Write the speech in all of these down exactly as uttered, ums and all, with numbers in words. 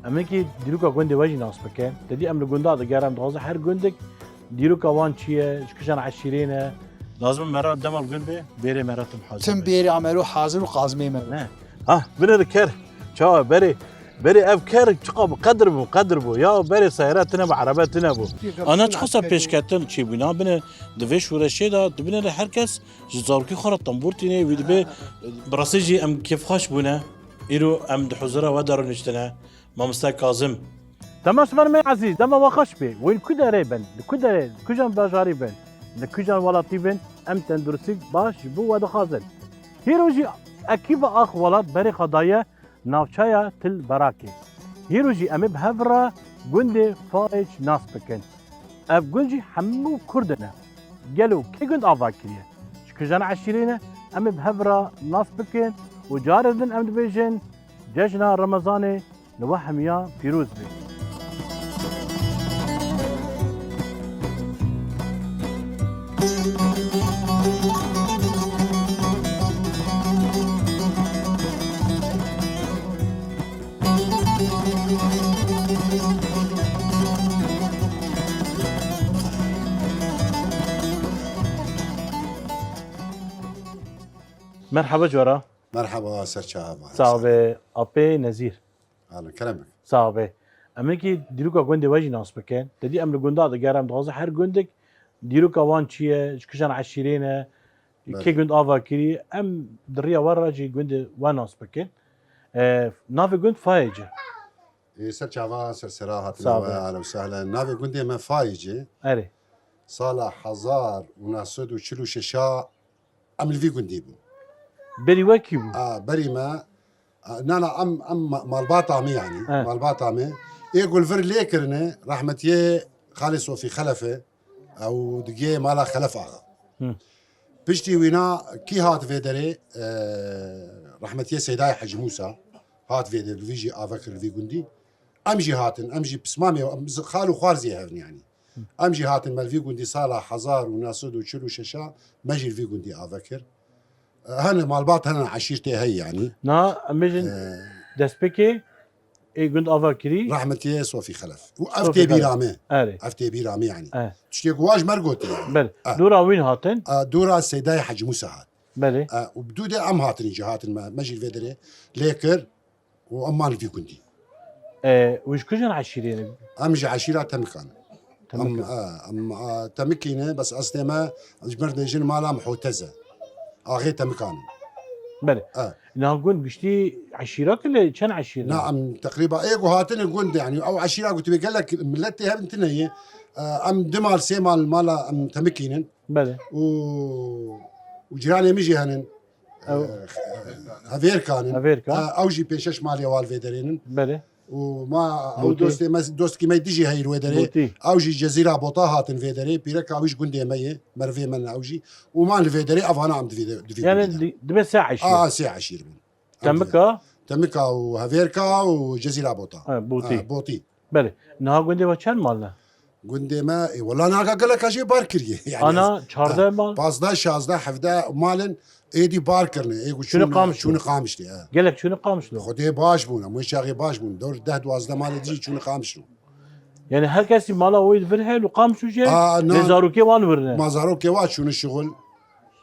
Em hinkî dîroka gundê we jî nas bikin. Te dî em li gunda digerin, em dixwazin her gundek dîroka wan çi ye, ji kijan eşîrê ne. Lazim e me re dema li gund bê, bêrê me re tim hazir Tim be. Bêrê me re hazir û qazmê me re. Ne. Ha, binêre ker. Çawa berê, berê ev ker çiqa bi qedir bû, qedir bû. Ya berê seyare tune bû, erebe tune bû. Ana çiqasa pêşketin çêbûna, binê di vê şoreşê de, di binê de her kes ji zarokî xwe re tembûr tînê, wî dibê, bi rastî jî em kêfxweş bûne. Îro em di huzura we de rûniştine. Mamoste Kazim. Temaşevanê me ezîz, dema we xweş bê. Wê li ku derê bin, li ku derê, li kujan bajarî bin, li kujan welatî bin, em tenduristî baş ji bo we dixwazin. Hîro jî ekîba Ax Welat berê xwe daye navçeya Til Berakê. Hîro jî em ê bi hev re gundê Fayc nas bikin. Ev gund jî hemû Kurd in e. Gelo kê gund ava kiriye? Ji kijan eşîrê ne? Em ê bi hev re nas bikin û carê din em dibêjin, Cejna Remezanê li we hemiya pîroz be. Merhaba cara. Merhaba, ser çava. Sağ be, apê Nezîr. Alin, kerem bik. Sağ be. Em hinkî dîroka gundê we jî nas bikin. Te dî em li gunda digerin, em dixwazin her gundek dîroka wan çi ye, ji kijan eşîrê ne, Belê. Kê gund ava kirî, em di riya we re jî gundê we nas bikin. E, navê gund Fayê ci. Ê, ser çava, ser sera hatine Sağ we, be. Ahlen û sehlen. Navê gundê me Fayê ci. Erê. Sala hezar û neh sed û çil û şeş a em li vî gundî bûn. Berî we kî bû? A, berî me, a, na, na, em, em ma-, malbata me yanî. He. Malbata me. Ê ku li vir lê kirine, rehmetiyê Xalê Sofî Xelef e. Ew digê mala Xelef Axa. Hı. Piştî wîna kî hat vê derê, e, rehmetiyê Seydayê Hecî Mûsa hat vê derê, li vî jî ava kir li vî gundî. Em jî hatin, em jî pismamê, em z-, xal û xwar zî hevin yanî. Hı. Em jî hatin me li vî gundî sala hezar û neh sed û çil û şeş a me jî li vî gundî ava kir. E, hene malbat, hene eşîrtê heye yanî. Na, em bêjin E, destpêkê Ê gund ava kirî? Rehmetiyê Sofî Xelef. Û ev Sofî tê bîra Xelef. Me. Erê. Ev tê bîra me yanî. E. Tiştê ku wa ji me re gotî yanî. Belê. E. Dûra wîn hatin? E, dûra Seydayê Hecî Mûsa hat. Belê. E, û bi dû de em hatin jî hatin me, me jî li vê derê lê kir û em man li vî gundî. E, û ji kijan eşîrê ne? Em ji eşîra Temikan. Temik Em, e. E, em, e, Temikî ne, bes eslê me ji ber dê jin mala Mihotez e. Axê Temikan in. Belê. E. Niha gund giştî eşîra ki lê çend eşîr e? Na, em teqrîba ê ku hatine gund, yanî ew eşîra ku tu bê gelek millet tê hebin tune ye. E, em du mal, sê mal mala em Temikî nin. Belê. Û, û cîranê min jî henin. Ew. E, Hevêrkan in. Hevêrka. E, ew jî pênc şeş malê wal vê derê nin. Belê. Û ma ew Botî. Dostê me, dostkî me dijî heyî li wê derê. Botî. Ew jî Cezîra Bota hatin vê derê. Pîreka wî ji gundê me ye. Merivê me ne ew jî. Û man li vê derê, evana em di vê de, di vî Yani gundê de. Di, dibe sê eşîr. A, sê eşîr bûn. Temika? Temika û Hevêrka û Cezîra Bota. Ha, Botî. Ha, Botî. Belê. Niha gundê we çend mal ne? Gundê me, ê, wela naga geleka jê bar kiriye. Yani Ana, ez, çardeh ha, mal? Pazdeh, şazdeh, hevdeh malin êdî bar kirine. Ê ku Çûne çûne, Qamişlo. Çûne Qamişlê, ha. Gelek çûne Qamişlo. Xwedê baş bûn, em wê çaxê baş bûn. Dor deh duwazdeh malê dijî çûne Qamişlo. Yani her kesî mala wê di vir heye, li Qamişlo jî, Aa, na. Lê zarokê wan virine. Ma zarokê wa çûne şixul.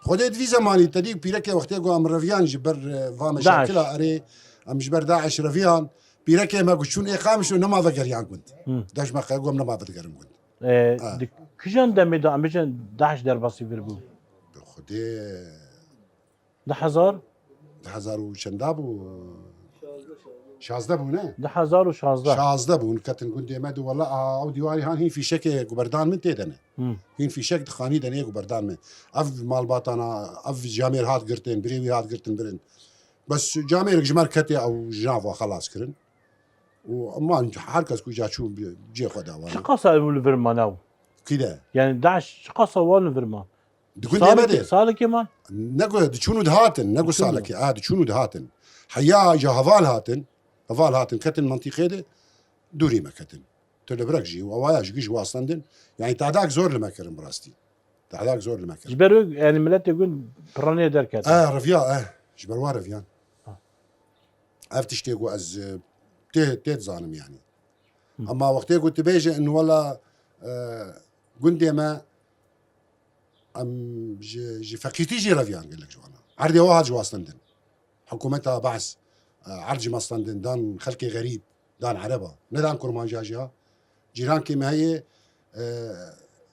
Xwedê di vî zemanî te dî pîrekê wextê ku em reviyan ji ber, e, va DAIŞ. Meşakila erê, em ji ber DAIŞ reviyan, pîrekê me ku çûn ê Qamişlo nema vegeriyan gund. Hı. Dej me qe ku em nema vegerin gund. E, Ha. Di kijan demê de em bêjin DAIŞ derbasî vir bû? Bi Xwedê Di hezar? Di hezar û çenda bû? Şazdeh bû, ne? Di hezar û şazdeh. Şazdeh bûn, ketin gundê me de, wela, a, ew dîwarî han hîn fîşekê guberdan min tê de ne. Hı. Hîn fîşek di xanî de ne guberdan min. Ev malbatana, ev camêr hat girtin, birê wî hat girtin birin. Bes camêrek ji me re ketê ew ji nav xelas kirin. Û eman her kes ku ca çû bi cê xwe de wan. Çiqasa ew li vir man ew? Kî de? Yani DAIŞ çiqasa wan li vir man? Di gundê me de. Salekê, salekê man? Ne ku diçûn û dihatin, ne ku Diçûn û. Salekê, a, diçûn û dihatin. Heya ja heval hatin, heval hatin, ketin mentiqê de, dûrî me ketin. Tu li birek jî, û ewaya ji giş wastendin. Yani tahdak zor li me kirin bi rastî. Tahdak zor li me kirin. Ji ber wê, yani miletê gund piraniye derket. E, reviya, e, ji ber wa reviyan. Ha. Ev tiştê ku ez, e, tê, tê dizanim yani. Hı. Ama wextê ku tu bêje, in wela, e, gundê me, em ji, ji feqîrtî jî reviyan gelek ji wana. Erdê wa hat ji wastendin. Hikûmeta Baas, e, erd ji me stendin, dan xelkê xerîb, dan ereba. Nedan kurmanca jî ha. Cîrankê me heye, e,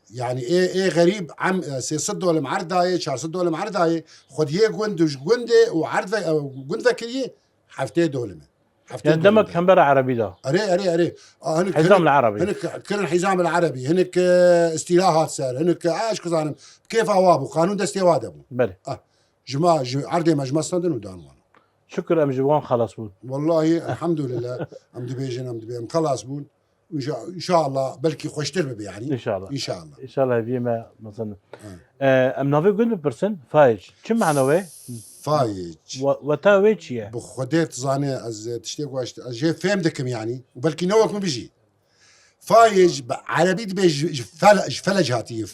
yani ê, ê xerîb em, e, sê sed dolim erd dayê, çar sed dolim erd dayê, xwediyê gund û ji gundê û erd ve, e, gund vekiriye heftê dolim e. Heftê Yani demek dolim e. Hember erebî da. Erê, erê, erê. A, hinik, Hizam hinik, el erebî. Hinik kirin hizam el erebî, hinik, e, îstîla hat ser, hinik, e, ez kazanim, kêfa wa bû, qanûn destê wa de bû. Belê. Ah, ji ma, ji erdê me ji me stendin û dan wan. Şükür em ji wan xelas bûn. Wallahî, elhamdülillah, em dibêjin, em dibê, em xelas bûn. Înşa-, înşallah belkî xweştir bibe, yani. Înşallah. Înşallah. Înşallah hêviyê me mezin. Ha. E, em navê gund bipirsin, Fayc. Çi mana wê? Fayc. We-, weta wê çi ye? Bi Xwedê tu zanî, ez tiştê ku ez, ez jê fêm dikim, yani. Û belkî ne wek min bijî. Fayc bi erebî dibê ji, ji fel-, ji felec hatiye.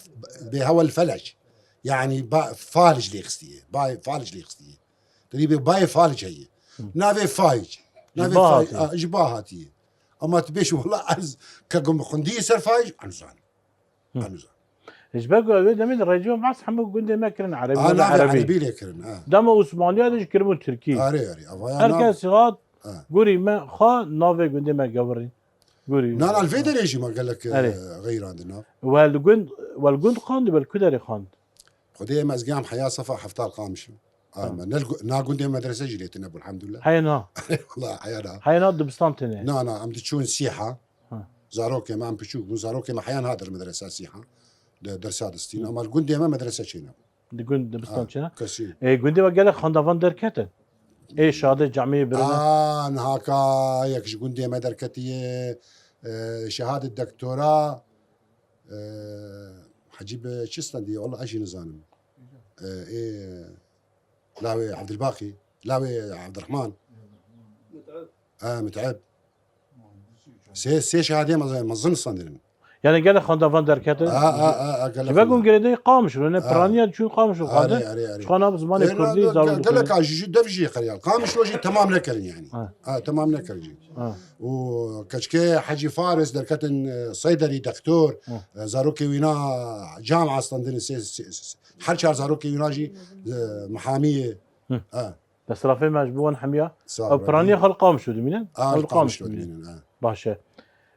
Bê hewel felec. Yani ba-, falc lê xistiye. Bayê falc lê xistiye. Te dî bê bayê falc heye. Hı. Navê Fayc. Ji Navê ba Fayc, hatiye. A, ji ba hatiye. Ama tu bêş wela ez ke gum xundiye ser Fayc, ez nizanim. Hı. Ez nizanim. Ji ber ku ew ê demê di rêciyo mas hemû gundê me kirin erebî, A, wela navê erebî. Erebî lê kirin, ha. Dema Osmaniya de jî kiribûn Tirkî. Arê, arê. Avaya Her nav-, kes hat, ha. Gurî me xwe navê gundê me gewirî. Gurî. Na, na, li vê derê jî me gelek, Erê. E, xeyrandin nav. Wel gund, wel gund xand, wel ku derê xand? Xwedê em ez gam heya sefa heftal qamişim. Tamam. Ame, ne gu-, na gundê medrese jî lê tune bû, elhamdülillah. Heye na. Wala, heya na. Heye na dibistan tune. Na, na, em diçûn Sîha. Ha. Zarokê me em piçûk bûn, zarokê me heyan hadir medrese Sîha. De, dersa distîn. Hı. Ama li gundê me medrese çêne bû. Di gund dibistan Ha, çêne. Kesî. E, gundê we gelek xandavan derketin. Ê şadê camiyê birine. A, niha ka yek ji gundê me derketiye, e, şehadê doktora, e, Hecî bi çi stendiye? Wala ez jî nizanim. E, ê, lawê Evdilbaqî, lawê Evdirehman. E, Mut'eb. Sê, sê şehadê mezin, mezin standin. Yani gelek xandavan derketin. A, a, a, a, gelek Ji vegûn xandavan. Girêdayî Qamişlo, ne Ha. Piraniya çûn Qamişlo Arê, xade. Arê, arê. Ji xana bi zimanê Ê, Kurdî na, zar ge-, gelek a jî, jî dev jî qeryal. Qamişlo jî temam nekirin yani. Ha. Ha, temam nekirin jî. Ha. Û keçikê Hecî Faris derketin, e, Seyderî, doktor, Ha. e, zarokê wîna cam astandin, sê, sê, sê, her çar zarokê wîna jî, e, mihamiyê. Hı. Ha. Desrafê me ji bo wan hemiya. Sağ ol, Ew piraniya Rabbi. Xalq Qamişlo dimînin? A, Xalq Qamişlo dimînin, ha. Baş e.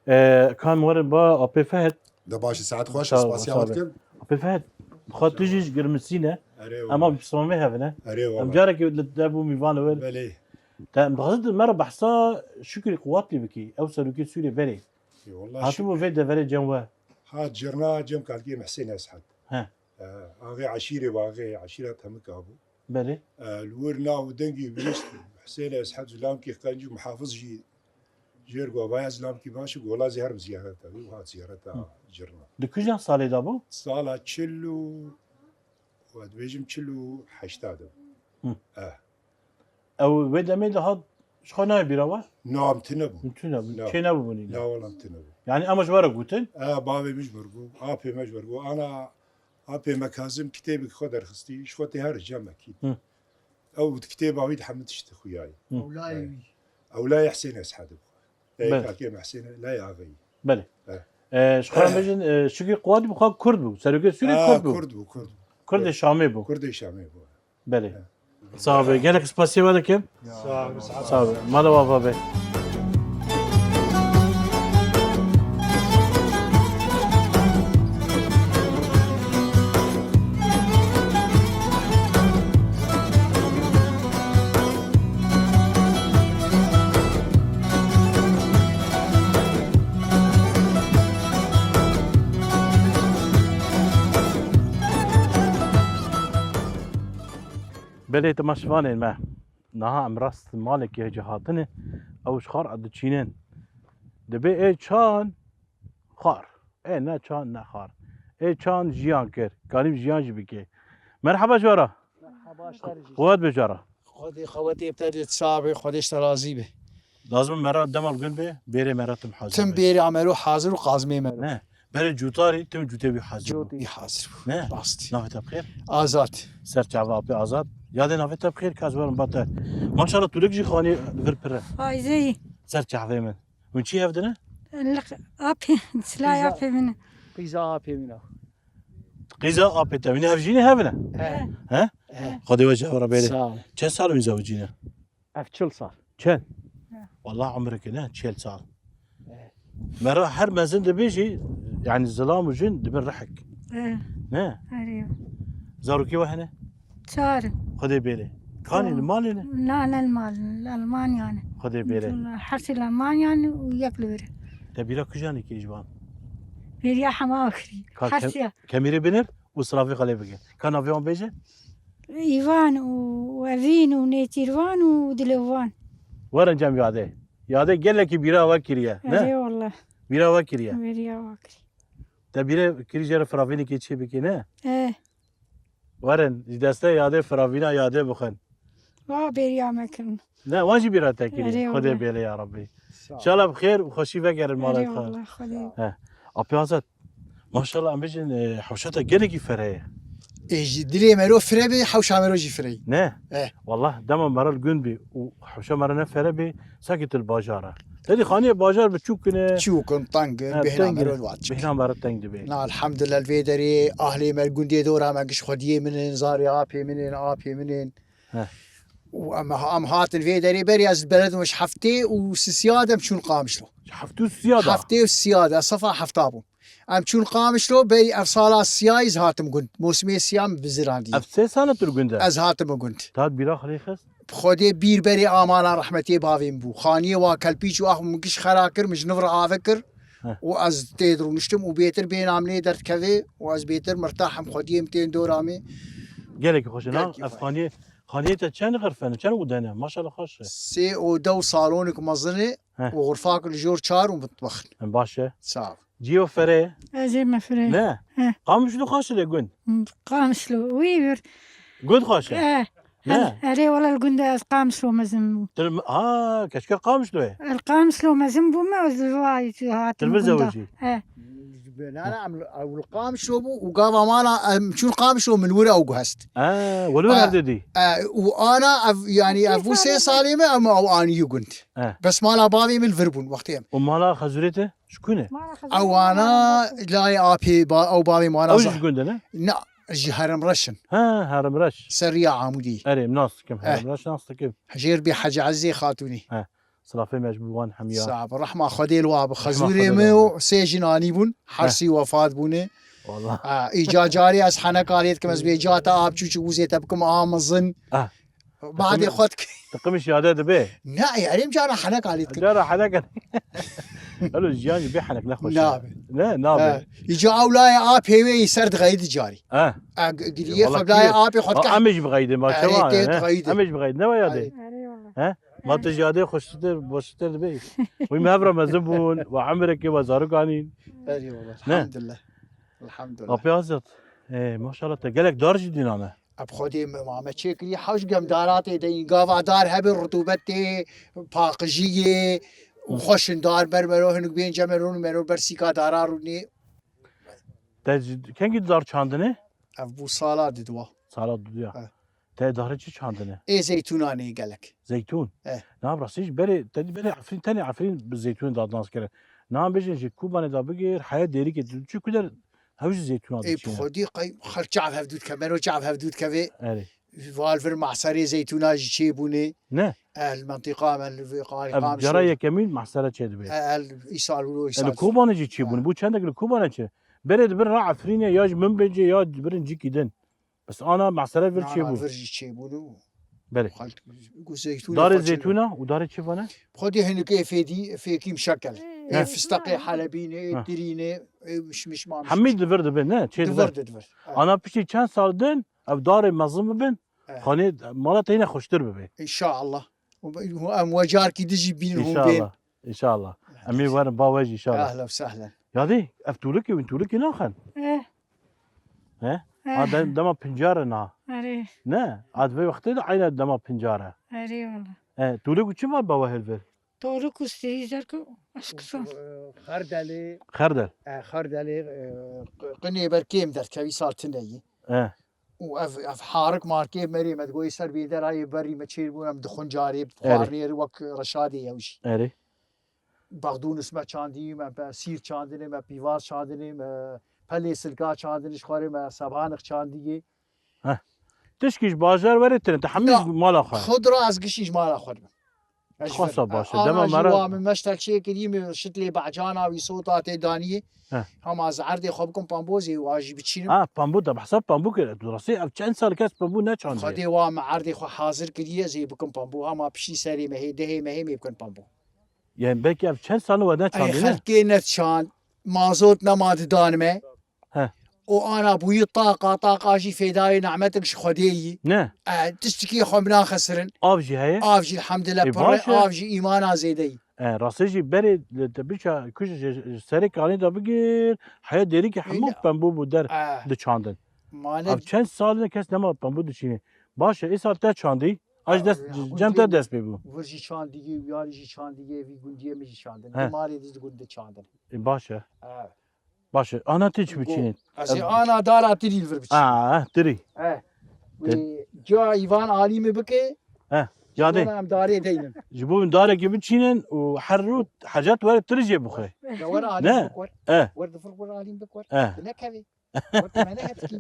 E, kan werin ba Apê Fehd. De baş e, saet xweş, Sağ ol, spasiya sağ ol. Wat kim? Apê Fehd, xwe tu jî ji Girmisî ne. Erê Ama wala. Bi pismamê hevine. Erê wala. Em carekê li te bû mîvan we. Belê. Te em dixwazin tu me re behsa Şükrî Kuwatî bikî. Ew serokê Sûriyê berê. Ê, wala Hatibû Şükrî. Vê deverê cem we. Hat cirna cem kalkê Hüseyin Eshed. He. E, axê eşîrê ve axê eşîret hemik abû. Belê. E, li wir nav û dengî bihişt Husênê Eshed ji lamkî qenc û muhafiz jî jêr got, vaya ji lamkî baş û gola zî herim ziyareta wî û hat ziyareta Hı. Cirna. Di kijan salê de bû? Sala çil û, we dibêjim çil û heşta de bû. Hı. Eh. Ew wê demê de hat ji xwe nayê bîra we? Na, em tune bûn. Em tune bûn. Na. Çê nebûbûn îne. Na, wela em tune bûn. Yani em ji we re gotin? E, bavê min ji me re got, apê me ji me re got. Ana Apê me Kazim kitêbek xwe derxistî, ji xwe tê her cem ekîd. Hı. Ew di kitêba wî de hemû tişt xuyaye. Hı. Ew layê wî. Ew layê Husênê Eshed bû. Layê Belê. Kalkê me Husênê, layê axeyî. Belê. Evet. E, ji xwe em bêjin, e, Şükrî Kuwatî bi xwe Kurd bû. Serokê Sûriyê Aa, Kurd bû. Kurd bû, Kurd bû. Kurdê Şamê bû. Kurdê Şamê bû. Belê. Sağ be. Gelek spasiye we dikim. Sağ ol. Sağ be. Mala we ava be. Belê temaşevanên me. Niha em rast malekî hêja hatine, ew ji xar diçînin. Dibê ê çan xar. Ê ne çan ne xar. Ê çan jiyan kir. Kanîm jiyan jî bike. Merhaba ji we re. Merhaba, ji te re jî. Qewet be ji we re. Xwedê qewetê bi te re, sax be, Xwedê ji te razî be. Lazim e mera dema li gund be, bêrê mera tim hazir Tim be. Bêrê mero hazir û qazmê mero. Ne. Berê cutarî, tim cûtê wî hazir bû. Cûtê wî hazir bû. Ne? Rastî. Navê te bi xêr? Azad. Ser çava apê Azad. Yadê navê te bi xêr, kes werin ba te. Maşallah, tu lek jî xanî vir pir e. Ayzeyî. Ser çavê min. Hûn çi hev dine? Liq apê, silay Qîza. Apê min. Qîza apê min a. Qîza apê te. Wîne hev jî ne hev ne? He. He? He. Xwedê we ji hev re bêre. Sağ ol. Çend sal wîn zewicîne? Ev çil sal. Çend? He. Wallah umreke ne, çil sal. He. Mera her mezin dibê jî, yani zilam û jin dibin rihek. He. Ne? Erê. Zarokê we hene? Çar. Xwedê bêre. Kanî li malê ne? Na, ne li mal, li Almanya ne. Xwedê bêre. Hersî li Almanya ne û yek li wir. Te bîra kijanê kê ji wan? Bêriya hema kirî. Ka ke-, Hersiya. Kemîrê binir û silavê xwe lê bike. Ka navê wan bêje? Îvan û Evîn û Nêçîrvan û Dilêvan. Werin cem yadê. Yadê gelekî bîra we kiriye, ne? Erê wallah. Bîra we kiriye. Bêriya we kirî. Te bîre kirî jê re firavînekê çê bikê, ne? Eh. Werin, ji destê yadê firavîna yadê bixwin. Wa bêriya me kirin. Ne, wan jî bîra te kirî. Erê Xwedê wallah. Bêle ya Rabbî. Sağ ol. Înşallah bi xêr û xweşî vegerin malê xwe. Erê wallah, Xwedê. He. Apê Azad, maşallah em bêjin, e, hewşa te gelekî fere ye. Ê, ji dilê mero fire bê, hewşa mero jî fire ye. Ne? Eh. Wallah, dema mera li gund bî û hewşa mera ne fere bê, Sakî tu li bajar e. Te dî xaniyê bajar biçûk in e. Çûk in, teng in, He, bêhna teng mero in. Li wan diçik. Bêhna mero teng dibe. Na, elhamdulillah, li vê derê ahlê me, gundê dora me giş xwediyê min in, zarê apê min in, apê min in. He. Û em, em hatin vê derê berî ez li beled me ji heftê û sisiya de em çûn Qamişlo. Ji heftê û sisiya de? Heftê û sisiya de, ez sefa hefta bûm. Em çûn Qamişlo, berî ev sala siyayî ez hatim gund. Mosmê siya min bizirandî. Ev sê sal e tu li gund e? Ez hatim gund. Tat bîra xwe lê xist? Bi Xwedê bîr berê amana rehmetê bavê min bû. Xaniyê wa kelpîç û ax min giş xera kir, min ji niv re ave kir. Heh. Û ez tê de rûniştim û bêtir bêhna min lê derdikeve û ez bêtir mirtah im, xwediyê min tên dora min. Gelekî xweş e. Gelekî xweş. Ev xaniyê, xaniyê te çend xirfe ne, çend oda ne? Maşallah xweş e. Sê oda û salonik mezin e. Heh. Û xurfak li jor çar û mitbex in. Em baş e. Sağ ol. Cîyo fere. Ez ê me fire. Ne? He. Qamişlo xaş e gund. Qamişlo. Wî bir. Gund xaş e. He. Ne? Erê wala li gund ez Qamişlo mezin bû. Til, ha, keşke Qamişlo ye. El Qamişlo mezin bû me, ez vay hatim. Til min zewicî. He. Nana em, ew li Qamişlo bû û gava mala em çûn Qamişlo min wir ew guhest. Ha, welo nerede di? E, û ana ev, yani ev bû sê salê me em ew anî gund. He. Bes mala bavê min vir bûn wextê em. Û mala xezûrê te? Ji ku ne? Ewana layê apê ba-, ew bavê wana Ew jî zah-, ji gund e, ne? Na, ji Heremreş in. Ha, Heremreş. Ser riya Amûdî. Erê, em nas dikim, Eh. Heremreş nas dikim. Jêr bê Hecî Ezîzê Xatûnî. He, silafê me ji bo wan hemiya. Sax be, rehma Xwedê li wa bi. Rehma Xezûrê Xwedê min li wa. Û sê jinan bûn, Heh. Hersî wefat bûne. Wallah. Ha, îca carî ez heneka lê dikim, ez bê ca te a biçûçik wizê te bikim a mezin. Ah. Badê Diqim-, xwe dike. Diqimîş yade dibe. Ne, erê em cara heneka lê dikin. Cara heneka. Elo, jiyan jî bê henek ne xweş e. Nabe. Ne, nabe. He. Îca ew layê apê wê yî ser dixeyî di carî. He. E, g-, giriyê Valla xwe layê kî-, apê xwe dike. A, em ê jî bixeyidin, ma Erê çawa, tê he? Dixeyidin. Em ê jî bixeyidin, ne wa yade? Erê. Erê valla. He? Ma tu jî yadê xweştir, boştir dibe. Wî me hev re mezin bûn, we emrekê we zarok anîn. Erê valla. Ne? Elhamdulillah. Elhamdulillah. Apê Azad. E, maşallah te gelek dar jî dînane. Eb Xwedê me, ma me çêkirî hewş gem dara tê de yîn. Gava dar hebe rutubet tê, paqijî yê û Hı. xweş in dar ber mero hinik bên cem mero mero ber sîka dara rûnê. Te ji, kengî dar çandine? Ev bû sala diduwa. Sala diduya. He. Te darê çi çandine? Ê zeytûnan ê gelek. Zeytûn? Eh. Na, bi rastî jî berê, te dî berê Efrîn, tenê Efrîn bi zeytûnê da nas kire. Na bêjin ji Kobanê da bigir, heya Dêrikê tu çi ku der Hew jî zeytûna Ê, diçîne. Xwedî qey xelk çav hevdû dikeve, mero çav hevdû dikeve. Erê. Val vir mahserê zeytûna jî çêbûne. Ne. El mentiqa me li vê Ev qalîqam cara şûr. Yekemîn mahsere çêdibe. El îsal û E, îsal. Li Kobanê jî çêbûne. Ha. Bû çendek li Kobanê çi? Berê dibir ra Efrînê ya ji Minbicê ya dibirin cîkî din. Bes ana mahsere vir çêbû. Vir jî çêbûne û Belê. Xelk gu zeytûnê Darê xwe çêne. Zeytûna û darê çi vane? Xwedî hinik ê fêdî, fêkî mişekel. Ê He. fisteqê helebîne, ê He. tirîne, ê mişmiş mamişmiş. Hemî di vir dibin, ne? Çê Di dibe. vir de, di vir. Evet. Ana piştî çend sal din, ev darê mezin bibin, Evet. xanê mala te yine xweştir bibe. İnşallah. Em wecarkî dijî bîn hûn bên. İnşallah. İnşallah. Em ê werin ba we jî inşallah. Ehlen sehlen. Yadî, ev tûlikê wîn tûlikê naxin? Eh. He? Eh. Ha, dem-, dema pincar e na. Erê. Ne? Ad vê wextê de eyna dema pincar e. Erê wala. E, tûlik û çi var ba we hilvir? Tûlik û stîrî zerk û eşkison. Xerdelê. Xerdel. E, xerdelê, e, q-, qinê ber kêm derkevî sal tine yî. E. Û ev, ev harik markê merê me digoyê ser bêderayê berî me çêr bûn, em dixwin carê, Erê. xwarinê wek reşadê yew jî. Erê. Bexdûnis me çandî, me pe-, sîr çandinê, me pîvaz çandinê, me pelê silka çandinê, ji xwarê me sebanix çandiyê. Heh. Tişkî ji bajar were tine, te hemî Ya, ji mala xwe. Xudra ez gişî ji mala xwe dibim. Ez ji Xwasa vir. baş e. Ana Dema jî mera wa min meştek çê kirî, min şitlê behcana wî sota tê daniyê. Heh. Hema ez erdê xwe bikim pambozê wa jî biçînim. Ha, pambo da, behsa pambo kir. Tu rastî ev çend sal kes pambo ne çandiye. Xwedê wa min erdê xwe hazir kiriye, ez ê bikim pambo. Hema piştî serê mehê, dehê mehê mê bikin pambo. Yani belkî ev çend sal we ne Ay, çandiye, ne? Xelkê ne çand, mazot nema didan me. He. O ana bûyî taqa, taqa jî fêdayê nehmetik ji Xwedê yî. Ne. E, tiştikî xwe min naxesirin. Av jî heye? Av jî elhamdülillah Ê, pir e, baş e. Av jî îmana zêde yî. E, rastê jî berê li te biça kuş ji, ji serê kanê de bigir, heya dêrî ki hemû Ê, pembû bû der e. diçandin. Mane Ev çend sal ne kes nema pembû diçînê. Baş e, ê sal te çandî, aj Ya, dest, ya, cem te gundiyê dest pê bû. Vir jî çandiyê, yarî jî çandiyê, vî gundiyê min jî çandin. He. Vî malê diz gundê çandin. E, baş e. E. Baş e. Ana tê çi Go-, biçînê? Ez ê ana dara tirî li vir biçînim. Aa, tirî. Eh. Te- Wê ca îvan alî min bike. Heh, yadê. Ji bo em darê deynin. Ji bo em darekê biçînin û her rû hecet were tirî jê bixwe. Ya wer alî Ne? bikwer. Eh. Wer difir wer alî bikwer. Eh. Dinekevê. Wer te me nehetikî.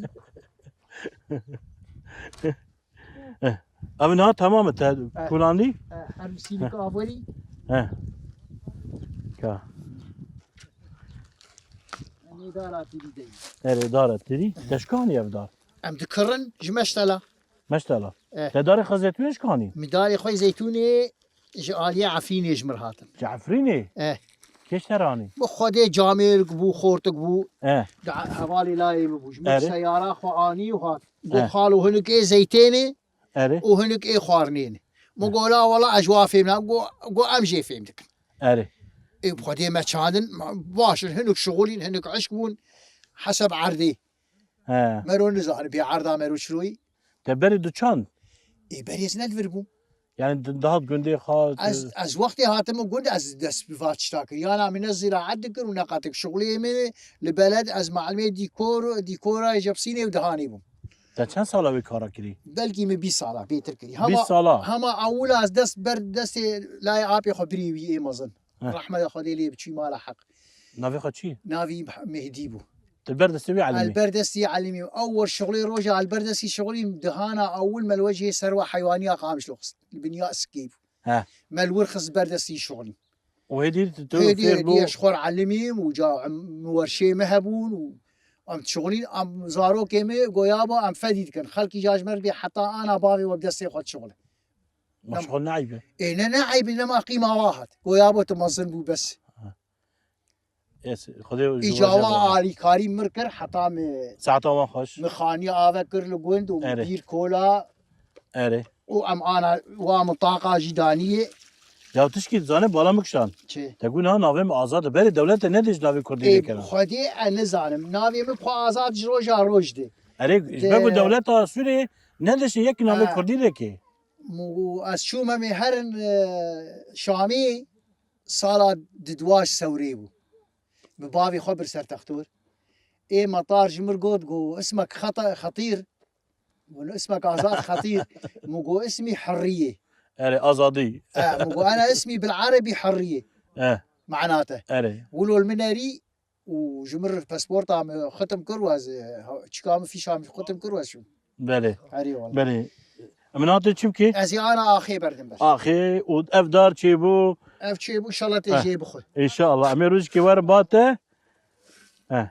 Eh. Ev niha tamam e, te Eh. kulandî? Eh, her misîlik averî. Eh. Ka. Em ê dara tirî deyî. Erê dara tirî. Deşkanî ev dar. Em dikirin ji meştela. Meştela. Eh. Te darê xwe zeytûnê şkanî? Mi darê xwe zeytûnê ji aliyê Efrînê ji mir hatin. Ji Efrînê? Eh. Kê ji te ranî? Bi Xwedê camêrk bû, xortik bû. Eh. Di hevalê layê min bû. Ji min Erê. seyara xwe anî û hat. Got Eh. xalo hinik ê zeytênê Erê. û hinik ê xwarinênê. Min Eh. got la wela ez ji wa fêm nakim. Got, got em jê fêm dikin. Erê. Ê bi Xwedê me çandin, baş in, hinik şixulîn, hinik eşk bûn. Heseb erdê. He. Mero nizanibî erda mero çiroyî. Te berê diçand? Ê berê ez ne li vir bûm. Yani di-, dihat gundê xwe, Ez, tu ez wextê hatime gund ez dest bi va tişta kir. Yana min ne ziraet dikir û ne qatik şixulê min li beled ez malimê dîkor, dîkora Êjepsînê û dihanê bûm. Te çend sala wê kara kirî? Belkî min bîst sala bêtir kirî. Hema, Bîst sala? hema ewil ez dest ber destê layê apê xwe birî wî ê mezin. Heh. Rehmeta Xwedê lê biçûyî mala heq. Navê xwe çi? Navî Mehdî bû. Tu li ber destê wî elimî? Ez li ber destî elimî. Ew wer şixulê roja ez li ber destî şixulîm dihana ewil me li wecihê serwa heywanî ya Qamişlo xist. Li binya sikê bû. He. Me li wir xist ber destî şixulîm. Û hêdî tu, tu Hêdî, fêr hêdî bû? ez xwe elimîm û ca em, werşê me hebûn û em şixulîn, em zarokê me goya bû em fedî dikin. Xelkî ca ji me re bê heta ana bavê we bi destê xwe dişixule. Ma şixul ne eyb e? Ê, ne, ne eyb e, nema qîma wa hat. Goya bo tu mezin bû bes. Ha. Es, Xwedê ji we Îca jê wa bixwe. alîkarî mir kir, heta mi Saeta wan xweş. mi xaniya ave kir li gund û mi Erê. dîr kola Erê. û em ana wa min taqa jî daniyê. Ya tişkî dizane bala min kişand. Çi? Te got niha navê min Azad e. Berê dewlete nedê ji navê Kurdî Ê, lê kena. Xwedê ez nizanim. Navê min xwe Azad ji roja roj de. Erê, ji De- ber ku dewleta Sûriyê nedişin yek navê Ha. Kurdî lê kê. Mu ez çûm em ê herin, e, Şamî sala di dua ji sewrê bû. Min bavê xwe bir ser textor. Ê metar ji mir got, got, "Ismek xeta-, xetîr." Got, "Ismek Azad Xetîr." Min got, "Ismî Hurriyê." Erê, azadî. E, min got, "Ena ismî bil erebî Hurriyê." E. Manate. Erê. Wilo li min erî, û ji mir pasporta min xitim kir û ez, e, ha-, çika min fîşa min xitim kir û ez çûm. Belê. Erê wala. Belê. Em nate çi bikê? Ez ê ana axê berdim ber. Axê û ev dar çêbû. Ev çêbû, inşallah tê Heh. jê bixwe. Înşallah. Em ê rojekê werin ba te. Heh.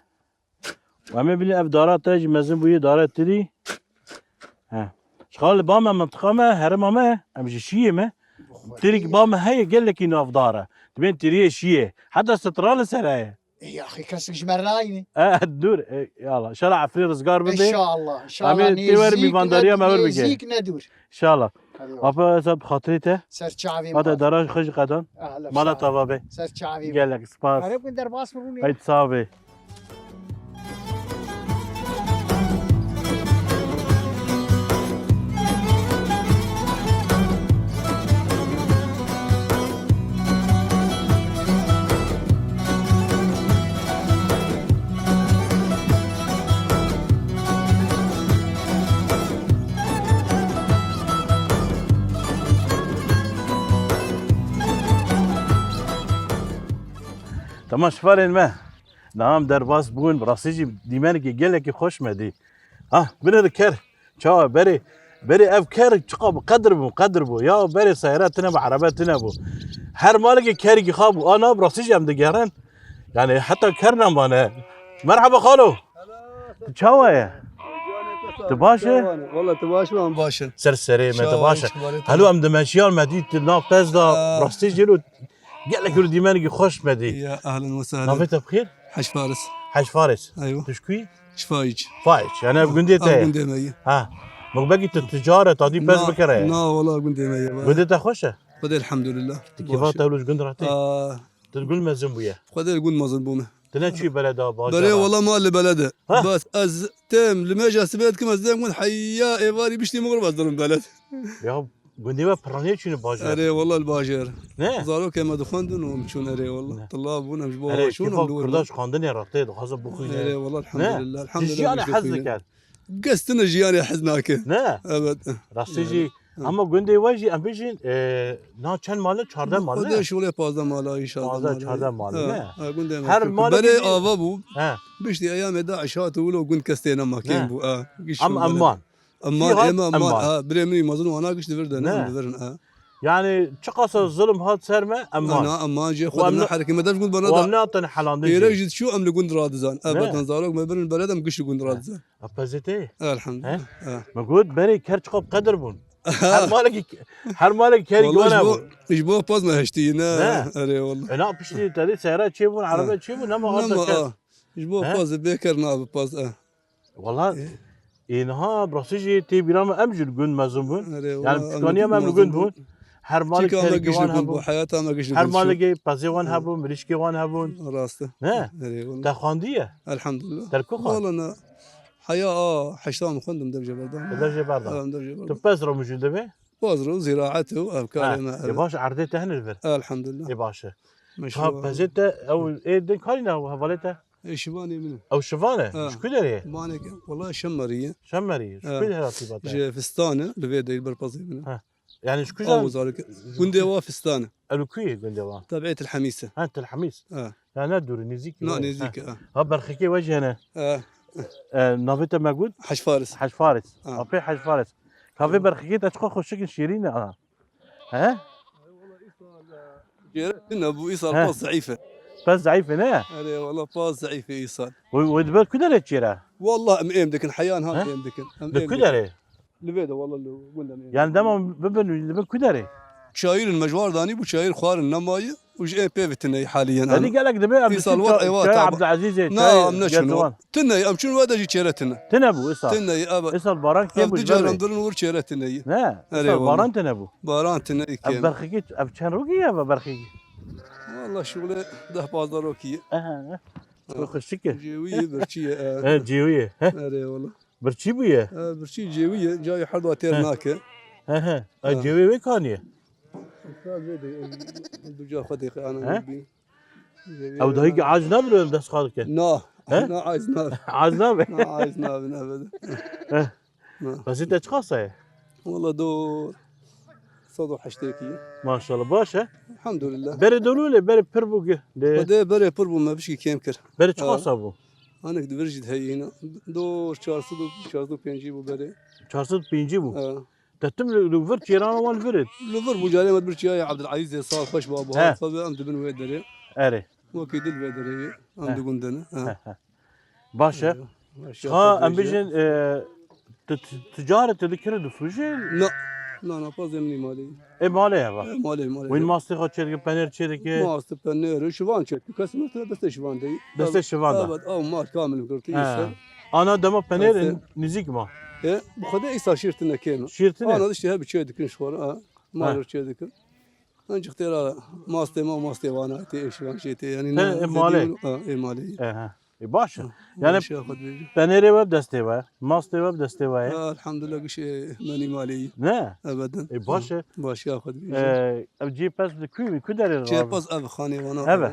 Û em ê bînin ev dara te jî mezin bûye, dara tirî. Heh. Ji xal ba me, mintiqa me, herêma me, em ji şiyê me. Bixwe. Tirîk ba me heye, gelekî navdar e. Dibên tiriyê şiyê. Heta stira li ser heye. Ê, yaxî kesik ji me re nayînî. E, dur, e, yala. Şala Efrîn rizgar bide. Înşallah, înşallah. Amê tê wer nêzîk mîvandariya ne, me wer bike. Nêzîk ne dûr. Înşallah. Hadi bakalım. Apa, ez bi xatirê te. Ser çavê Hadi me. Dara xwe ji qedan. Ahla Mala sağ ol. Tava be. Ser çavê me. Gelek spas. Arif bin derbas mı bunu? Haydi sağ be. Temaşevanên me, niha em derbas bûn, bi rastî jî dîmenekî gelekî xweş me dî. Ha, binêre ker. Çawa berê, berê ev ker çiqa bi qedir bû, qedir bû. Ya berê seyara tune bû, erebe tune bû. Her malekê kerekî xwe bû. Ana bi rastî jî em digerin. Yani heta ker nemane. Merhaba xalo. Tu çawa ye? Tu baş e? Valla tu baş e, em baş in. Ser serê me, tu baş e. Helo em dimeşiyan me dît tu nav pez da. Ha. Rastî jî lo gelek lo dîmenekî xweş me dî. Ya, ahlen ve sahlen. Navê te bi xêr? Hec Faris. Hec Faris. Eywa. Tu ji ku yî? Ji Faic. Faic. Yani ev gundê te ye? Ev gundê me ye. Ha. Min belkî tu ticar e, tadî pez bikere ye. Na, wala gundê me ye. Gundê te xweş e? Xwedê elhamdulillah. Tu kêfa te wilo ji gund re tê? Aa. Tu gund mezin bûye? Xwedê li gund mezin bûme. Tu ne çûyî beleda, bajar? Berê wala ma li beled e. Ha? Bes ez têm li mêja sibê dikim, ez dêm gund heya êvarî biştî min gurbe ez dirim beled. Ya gundê we piraniyê çûne bajar? Erê wala li bajar. Ne? Zarokê me dixwendin û em çûn erê wala. Ne? Tila bûn em ji bo Erê, çûn kêfa em li wir Kurda bûn. Ji xwendinê re tê dixwazin bixwîne. Erê wala Ne? elhamdulillah. Ji Elhamdulillah jiyanê hez dikin. Kes tune jiyanê hez nake. Ne? Evet. Rastî jî. Hı. Ama gundê we jî em bijîn, e, na çend mal e? Çardeh mal ne? Xwedê şûlê pazdeh mal e, inşallah. Pazdeh, çardeh mal e, ne? Ha, gundê me. Her malekî berê ava bû. He. Biştî eyamê DAIŞ hat û wilo gund kes tê nema kêm bû. Ha. Giş Em eman. Eman, ême eman. Ha, birê min ê mezin wana giş divirdin, ne? Em divirin, ha. Yani çiqasa zulm hat ser me, eman. Ana, eman, jê xwe em ne herekî me dev gund bana da. Em ne hatin helandin jî. Êrek jî diçû em li gund radizan. Ne? Ebeden zarok me birin beled em giş li gund radizan. A pezê te ye? Elhamdulillah. He? He. Me got berê ker çiqap qedir bûn. Her malekî, her malekî kerî gwana bû. Ji bo paz me heştî ne. Ne? Erê wala. E, na piştî te dî seyara çê bûn, erebe çê bûn, nema hata ker. Ji bo paz bê ker nabe paz e. Wala, ê niha bi rastî jî tê bîra me em jî li gund mezin bûn. Erê wala. Yani piştganiya me em li gund bûn. Her malekî kerî gwan hebû. Her malekî pezê wan hebû, mirîşkê wan hebûn. Rast e. Ne? Erê wala. Te xwandiye? Elhamdulillah. Te li ku xwend? Wala na. Heya a heşta min xwendim dev jê berdan. Dev jê berdan. Em dev jê berdan. Tu pez re mijûl dibê? Pez re ziraet û ev karê me. Ê baş erdê te hene li vir? Elhamdulillah. Ê baş e. Ka pezê te ew ê din karî ne hevalê te? Ê şivanê min e. Ew şivan e? Ha. Ji ku derê ye? Manek, wala Şemmerî ye. Şemmerî. Ji ku derê hatî ba te? Ji Fistanê, li vê deyî ber pezê min e. Ha. Yani ji ku Aw, zarek. Gundê wa Fistan e. Ew li ku ye gundê wa? Tabiê Til Hemîs e. Ha, Til Hemîs. Ha. Ya ne dûr, nêzîk e. Na, nêzîk e, ha. Ha, berxikê we jî hene. Ha. E, navê te me got? Hec Faris. Hec Faris. Ha. Apê Hec Faris. Ka vê berxikê te çiqa xweşik in, şêrîn e, ha. He? Cêre tune bû, îsal pez zeîf e. Pez zeîf e, ne? Erê, wala pez zeîf e îsal. Wê, wê dibe ku derê çêre? Wala em êm dikin, heyan ha êm dikin. Em êm dikin. Li ku derê? Li vê de wala li gund em êm. Yani dema bibin li bin ku derê? Çayirên me ji war danî bû, çayir xwarin nemaye û ji ê pê ve tune ye haliyen. Yanî gelek dibe em çay Abdulazîzê, na, çay em neçûn. Tune ye, em çûn we de jî çêre tune. Tune bû îsal. Tune ye, evet. Îsal baran kêm bû ji ber. Em dirin wir çêre tune ye. Ne? Erê, îsal baran tune bû. Baran tune ye kêm. Ev berxikî, ev çend rokî ye ev berxikî? Wala şûlê deh pazdeh rokî ye. Aha. Xweşik e. Cêwî ye, birçî ye, e. He, cêwî ye. He. Erê wala. Birçî bûye? E, birçî cêwî ye, cayê herda têr nake. He he. E, cêwê wê kanî ye? Sal vê de, e, du ca xwe dêxe ana bî. Ew dayî ki aciz nabin, dest xwe dike? Na. He? Na, aciz nabin. Aciz nabin? Na, aciz nabin, ebed. He. Na. Pezê te çiqas e? Wala do sed û heştê kî. Maşallah, baş e. Elhamdulillah. Berê dolû lê berê pir bû gi-, lê Xwedê berê pir bû, me bişkî kêm kir. Berê çiqasa bû? Hinek di vir jî de heyî ne. Do çar sed û, çar sed û pêncî bû berê. Çar sed û pêncî bû? Ha. Te tim li, li vir çêrana wan li vir e? Li vir bû, carê me di vir çiyayê Abdulazîzê, sar xweş ba, buhar He. xwe ve em dibin wê derê. Erê. Wekî dil vê derê ye. Em He. di gundin. He. He, he. Baş e. Baş e, Çiqa em xwe bêjin, e, tu, tu, tu carê tu li kire difrûjî? Na. Na, na, pazê min î malê. Ê malê heva. Ê malê, malê. Wîn mastê xwe çêdike, penêr çêdike. Mastê, penêr, şivan çêdike. Kes min tira destê şivan deyî. Destê şivan da. Evet, ew mar kamil girtî He. îse. Ana dema penêr Ese. nizîk ma. E, bu xwedê îsa şîr tine kêm. Şîr tine? Ana diştê hebi çêdikin şivan. Ha. Mar He. çêdikin. Ancak tera mastê ma, mastê wana tê, şivan şey tê. Yani He, ne, ê ne malê. diyor? Ha, ê malê. Ehe. E, baş e. Ha, Yani baş e, xwe dibêjim. penêrê we bi destê we, mastê we bi destê we ye. Ha, elhamdülillah, giş, e, menî malê ye. Ne? Ebeden. E, baş Ha, e. baş ya, xwe dibêjim. E, ev cî pes di ku, ku derê Cê re? pes ev xanê wana Eve. Ev,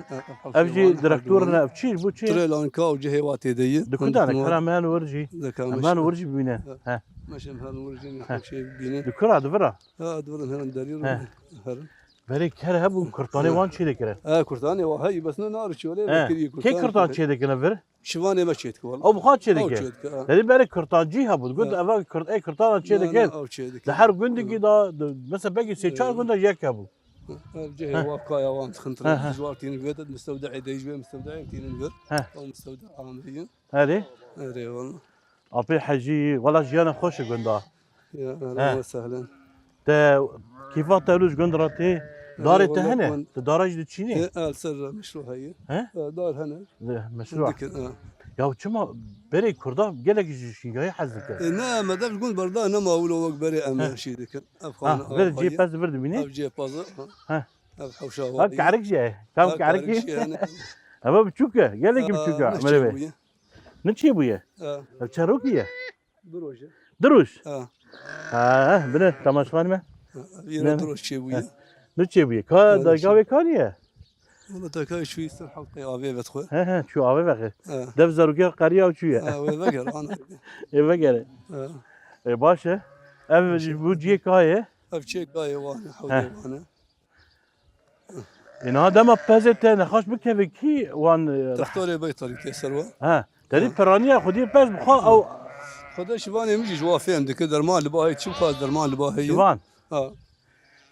ev Ev hewşê jî wana direktor hewşê ne, wana. ev çî, bu çî? Trelan ka û cihê wa tê de ye. Di ku Hindî dane? wan. Kara me hene wir jî. Deka Em meşe. hene wir jî bîne. Ha. He. Meşe em hene wir jî Ha. hewşê bîne. Di kura, di vira? Ha, di vira herin derî He. herin. Berê ker hebû, kurtanê wan çê dikirin. E, kurtanê wa heyî, bes ne nar çolê He. me kiriye Kê kurtan kurtan çê dikirin vir? Şivanê me çê dike wala. Ew bi xwe çê Ew dike. çê dike, ha. Derî berê kurtancî hebû. Got Ha. eva kurt-, ê kurtanan çê Na, na, dikin. ew çê dike. Li her gundekî da, de, mesela belkî sê çar Eyvallah. gunda yek hebû. Ev cihê Heh. wa kaya wan dixin Heh, heh. dijwar tînin vir, mistewde'ê de ji wê mistewde'ê tînin vir. Heh. Ew mistewde ameyî. Herê? Erê wala. Apê Hecî, wela jiyana xweş e gunda. Ya, He. ehlen ve sehlen. Te kîfa te lû ji gund re tê. He, Darê te wala hene? gund- Te dara jî diçînî? He, el ser re meşru heye. He? E, dar hene. Li meşru. Dikin, ha. Ya çima berê Kurda gelek ji şîngayî hez dikin? E, ne, me dev gund berda nema wilo wek berê em He. şî dikin. Ev Ha, xane ver awa cê ye. pez vir dibînî? Ev cê pez e, ha. He. Ev hewşa Ha, wa ye. karik jî ye. Tam Ha, karik karik ye. jî ye, ne. Eva biçûk e. Gelekî Ha, biçûk e. ne Emre çê Bey. bûye? Ne çê bûye? Ha. Ev çerokî ye? Du roj e. Du roj? Ha. Ha, bine, temaşevanê me. Ha, yine Ne? du roj çê bûye. Ha. Ne çê bûye? Ka Öyle da şey. gavê kanî ye? Wala te ka şu ister halkê avê vet xwe. He, he, çû avê vexê. Ha. Dev zarokê qeriya û çûye. Ha, wê veger, ana. Ê vegere. Ha. Ê baş e. Ev Baş e. bu ciyê ka ye? Ev çê kayê wan e, He. hewdê wan e. Ê niha dema pezê te nexweş bikeve kî wan, e, Textorê Beytarî tê ser wan. He. Te dî Ha. piraniya xwediyê pez bi xwe ew Xwedê şivanê min jî ji wa fêm dike, derman li ba heye, çi bixwaz derman li ba heye. Şivan. Ha.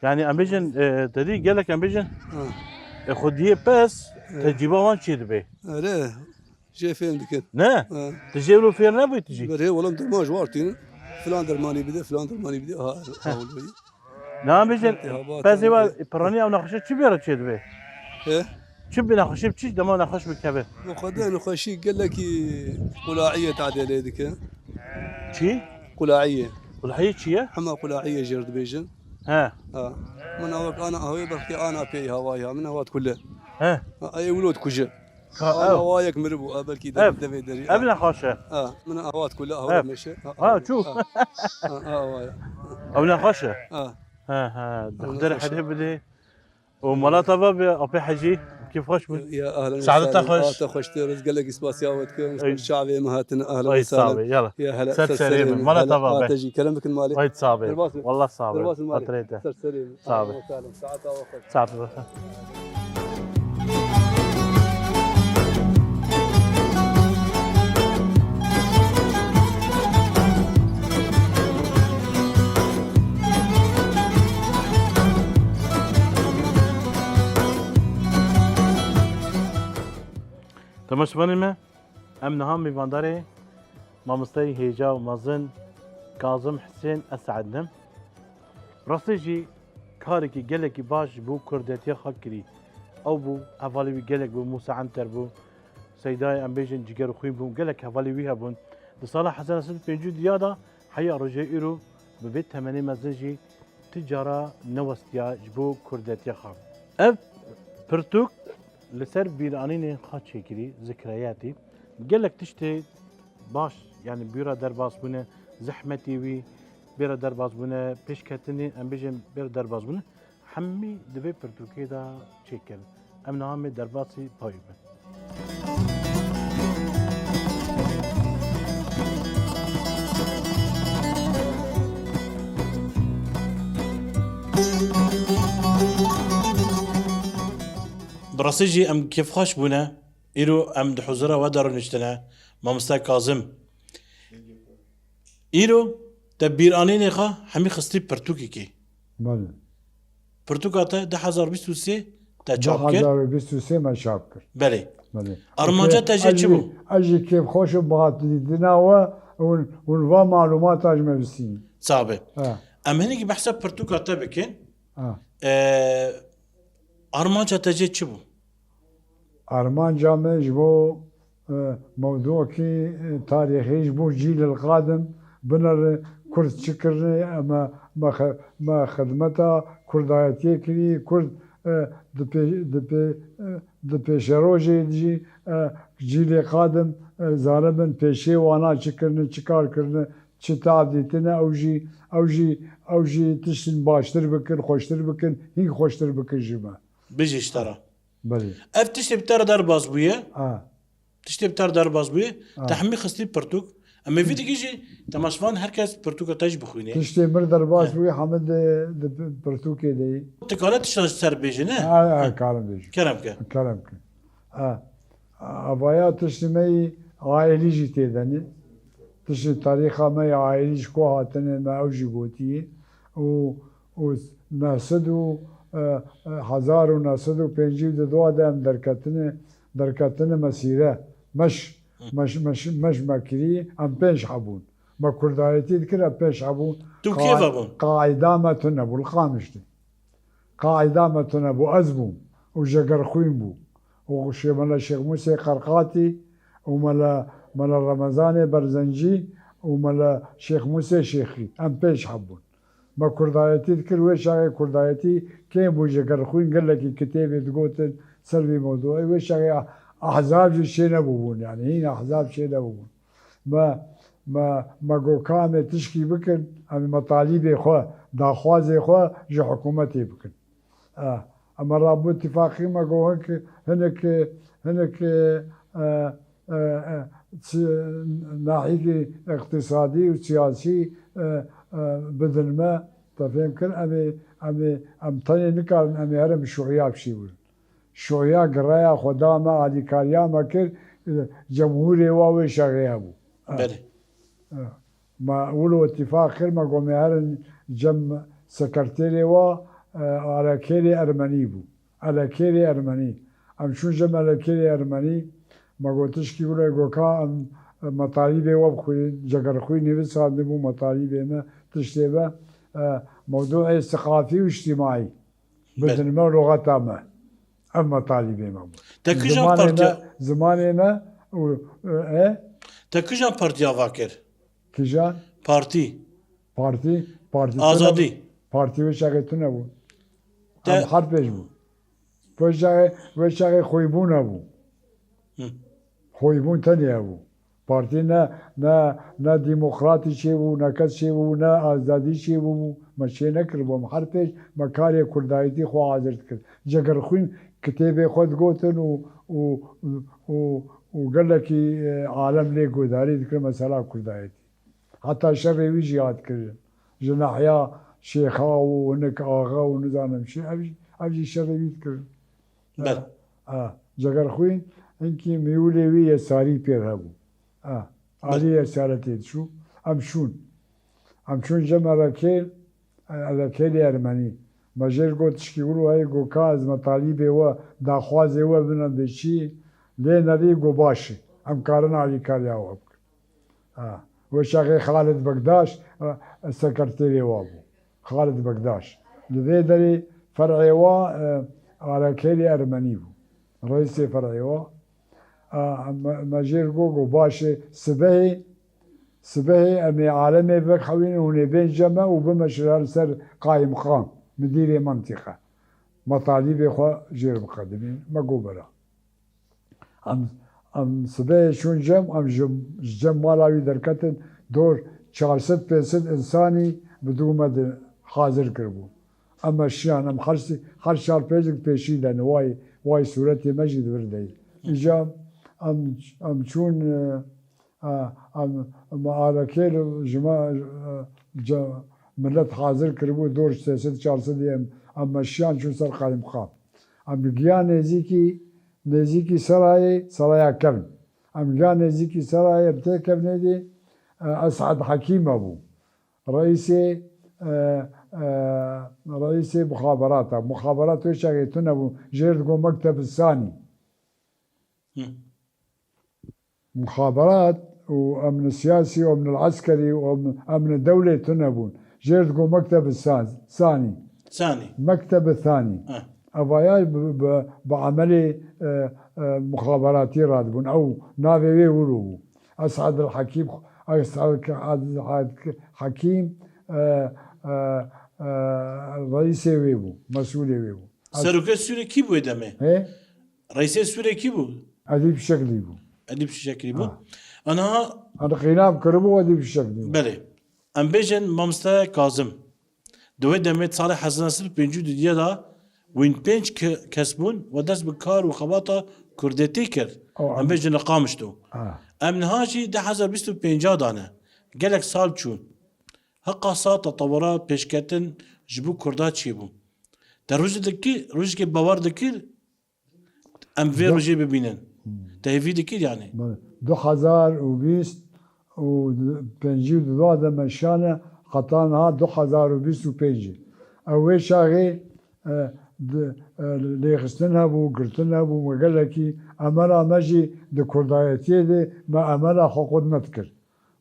Yani em bêjin, e, te dî gelek em bêjin, Ha. e, xwediyê pez, Evet. tecrîba wan çê dibe. Erê, jê fêm dikin. Ne? Ha. Tu jê wilo fêr nebûyî tu jî? Berê, wala derman ji war tînin. Filan dermanî bide, filan dermanî bide. Ha, ha, wilo. Na em bêjin, Heba pezê tenê. wa piraniya ew nexweşe çi bê re çê dibe? He? Çi bi nexweşê bi çi dema nexweş bikeve? Bi xwedê nexweşî gelekî qulahiyê tadê lê dike. Çi? Qulahiyê. Qulahiyê çi ye? Hema qulahiyê jêr dibêjin. He. Ha. Min awek ana awê berxê ana pê hawayê ha. Min hewa dikule. He. Ha, ê wilo dikuje. Ka Ana ew. wa yek miribû, a belkî Ev. dev devê derî. Ev nexweş e. Ha, min awat kule, awat Ev. meşe. Ha, Ha, awa. çû. Ha, ha, ha, awa ya. Ew nexweş e. Ha. Ha, ha. Ew Xwedê nexweş e. hede bide. O mala te va be, apê Hecî, kêf xweş bû. Ya, ahlen ve Saadeta sahlen. xweş. Ata xweş te, ez gelek spasiya we dikim. Ey. Şavê me hatine, ahlen Ay, ve sağ sahlen. ol, yala. Ya, hele, Ser ser serê serê min. min. Mala Hele, te va be. ata jî kerem bikin malê. Ay, sağ be. Derbas be. Wallah sağ be. Derbas malê. Hatirê te. Ser serê min. Sağ be. Ahlen ve sahlen. Saata we xweş. Saat bi. Temaşevanê me, em niha mêvandarê mamosteyê hêja û mezin Kazim Hisên Esed in. Rastî jî karekî gelekî baş ji bo kurdetiya xwe kirî. Ew bû, hevalê wî gelek bû, Mûsa Enter bû, Seydayê em bêjin Cigerxwîn bû, gelek hevalê wî hebûn. Di sala hezar neh sed û pêncî û diya de heya rojê îro bi vê temenê mezin jî ti cara newestiya ji bo kurdetiya xwe. Ev pirtûk li ser bîranînên xwe çêkirî, zikreyatî. Gelek tiştê baş, yani bîra derbasbûne, zehmetî wî bêra derbasbûne, pêşketinê, em bêjin bêra derbasbûne, hemî di vê pirtûkê de çêkirin. Em niha mê derbasî payî bin. Rastî jî em kêfxweş bûne. Îro em di huzura we de rûniştine. Mamoste Kazim. Îro te bîranînê xwe hemî xistî pirtûkekê. Belê. Pirtûka te du hezar bîst û sê te çap kir. Du hezar bîst û sê me çap kir. Belê. Belê. Armanca te jê çi bû? Ez jî kêfxweş û bi hatdîtina we hûn, hûn va malûmata ji me bistînin. Sax be. Ha. Em hinekî behsa pirtûka te bikin. Ha. Ee, armanca te jê çi bû? Armanca me ji bo, e, mewdûkî, e, tarîxî ji bo cîl el qadim binere Kurd çi kirine, me, me xe-, me xidmeta Kurdayetiyê kirî, Kurd, e, di pê-, di pê-, e, di pêşerojê jî, e, cîlê qadim, e, zanibin pêşê wana çi kirine, çi kar kirine, çi tab dîtine, ew jî, ew jî, ew jî tiştin baştir bikin, xweştir bikin, hîn xweştir bikin ji me. Bijî ji te re. Belê. Ev tiştê bi te re derbas bûye. Ha. Tiştê bi te re derbas bûye. Ha. Te hemî xistî pirtûk. Em ê vî dikî jî temaşevan her kes pirtûka te jî bixwîne. Tiştê mir derbas bûye, hemî di, di pirtûkê de yî. Tu kare tişta ji ser bêje, ne? Ha, ha, karim bêjim. Kerem ke. Kerem ke. Ha. Avaya tiştê me yî aîlî jî tê de ne. Tiştê tarîxa me yê aîlî ji ku hatine me ew jî gotiye. Û û neh sed û, e, e, hezar û neh sed û pêncî û du de em derketine, derketine mesîre. Meş, Hı. meş, meş, meş me kirî, em pênc heb bûn. Me Kurdayetî dikir, em pênc heb bûn. Tu Qa-, kê ve bûn? Qaîda me tune bû, li Qamişlî. Qaîda me tune bû, ez bûm. Û Jegerxwîn bû. Û Şê-, Mela Şêx Mûsê Qerqatî û Mela, Mela Remezanê Berzencî û Mela Şêx Mûsê Şêxî. Em pênc heb bûn. Me Kurdayetî dikir, wê çaxê Kurdayetî kêm bû, Jegerxwîn gelekî kitêbê digotin ser vî mewdûyê. Wê çaxê ah-, ahzab jî çênebûbûn, yanî hîn ahzab çênebûbûn. Me, me, me got ka em ê tişkî bikin, em ê metalîbê xwe, daxwazê xwe ji hikûmetê bikin. E, em rabû tifaqî me got hinek, hinek, hinek, e, e, e, e, çi, nahîkî îqtîsadî û siyasî, e, e, bidin me, te fêm kir, em ê, em ê, em tenê nikarin, em ê herin bi şûya bişîwin. Şûya gireya xwe da me, alîkariya me kir, e, cemhûrê wa wê şexê hebû. E, Belê. e, me wilo îtîfaq kir, me got me herin cem sekreterê wa, e, alekêrê ermenî bû. Elekêrê ermenî. Em çûn cem elekêrê ermenî, me got tişkî wilo, got ka em, e, metalîbê we bixwînin, Cegerxwîn nivîsandibû metalîbê me, tiştê me, e, mewdûê seqafî û îctîmaî. Belê. Bidin me û lugeta me. Ev metalîbê me bû. Te kîjan Zimanê me, partiya? Zimanê me û, e, e? Te kîjan partiya va kir? Kîjan? Partî. Partî, partî tune bû. Azadî. Partî wê çaxê tune bû. Te Em her pêş bû. Wê çaxê, wê çaxê xwîbûn hebû. Hı. Xwîbûn tenê hebû. Partî ne, ne, ne demokratî çêbû, ne kes çêbû, ne azadî çêbû. Me çê nekiribû. Em her pêş me karê kurdayetî xwe hazir dikir. Cegerxwîn kitêbê xwe digotin û, û, û, û gelekî, e, alem lê guhdarî dikir mesela kurdayetî. Heta şerê wî jî hat kirin. Ji nahiya Şêxa û hinek axa û nizanim çi, ev jî, ev jî şerê wî dikirin. Belê. E, e, Cegerxwîn hinkî mîwilê wî yesarî pêr hebû. E, Belê. Alî yesaretê diçû. Em çûn. Em çûn cem Erekêl, Erekêlê Ermenî. Me jêr got tişkî wilo heye, got ka ez metalîbê we, daxwazê we binim bê çî, lê nerî, got baş e. Em karin alîkariya we bikin. Ha. Wê çaxê Xalid Bekdaş, e, sekreterê wa bû. Xalid Bekdaş. Li vê derê fer'ê wa, e, Arekêlê Ermenî bû. Reîsê fer'ê wa. E, me, me jêr got, got baş e, sibehê, sibehê em ê alemê vexewînin, hûn ê bên cem me û bimeşirin ser qayimqam, midîrê mentîqe. Metalîbê xwe jêr biqedimîn. Me got bira. Em, em sibehê çûn cem, em ji, ji cem mala wî derketin, dor çar sed pênc sed însanî bi dû me de hazir kiribû. Em meşiyan, em her sî-, her çar pêncek pêşî de ne, way, way sûretê me jî di vir de ye. Îca em, em çûn, e, e, em, em arekê li ji me, e, ce-, milet hazir kiribû, dor sê sed çar sed em, em meşiyan çûn ser qayimqam. Em giya nêzîkî, nêzîkî serayê, seraya kevn. Em giya nêzîkî serayê, em tê kevnê de, e, Esad Hekîm hebû. Reîsê, e, e, reîsê muxaberata. Muxaberat wê çaxê tune bû. Jêr digo mekteb sanî. Hı. Muxaberat û emn siyasî û emn eskerî û emn, emn dewlê tune bûn. Jêr digo mekteb san-, sanî. Sanî. Mekteb sanî. Heh. Evaya bi, bi, bi emelê, e, e, muxaberatî radibûn. Ew navê wê wilo bû. Esad el Hekîm, Esad el Hekîm, e, e, e, reîsê wê bû, mesûlê wê bû. Serokê Sûrê kî bû wê demê? He? Reîsê Sûrê kî bû? Edîb Şeklî bû. Edîb Şeklî bû. Ha. Aniha Em qînav kiribû, Edîb Şeklî bû. Belê. Em bêjin mamoste Kazim. Di wê demê salê hezar neh sed û pêncî û du de wîn pênc ke-, kes bûn û dest bi kar û xebata kurdetî kir. O, Em em bêjin li Qamişlo. Ha. Em niha jî du hezar bîst û pênc de ne. Gelek sal çûn. Hiqasa tetewira pêşketin ji bo kurda çêbû. Te rojê dikir, rojekê bawer dikir, em vê Du- rojê bibînin. Hmm. Te hêvî dikir yani. Belê. Du hezar û bîst û pêncî û du de me şane, heta niha du hezar û bîst û pênc. Ew wê çaxê, e, di, e, lêxistin hebû, girtin hebû, me gelekî emela me jî di kurdayetiyê de me emela xwe qut nedikir.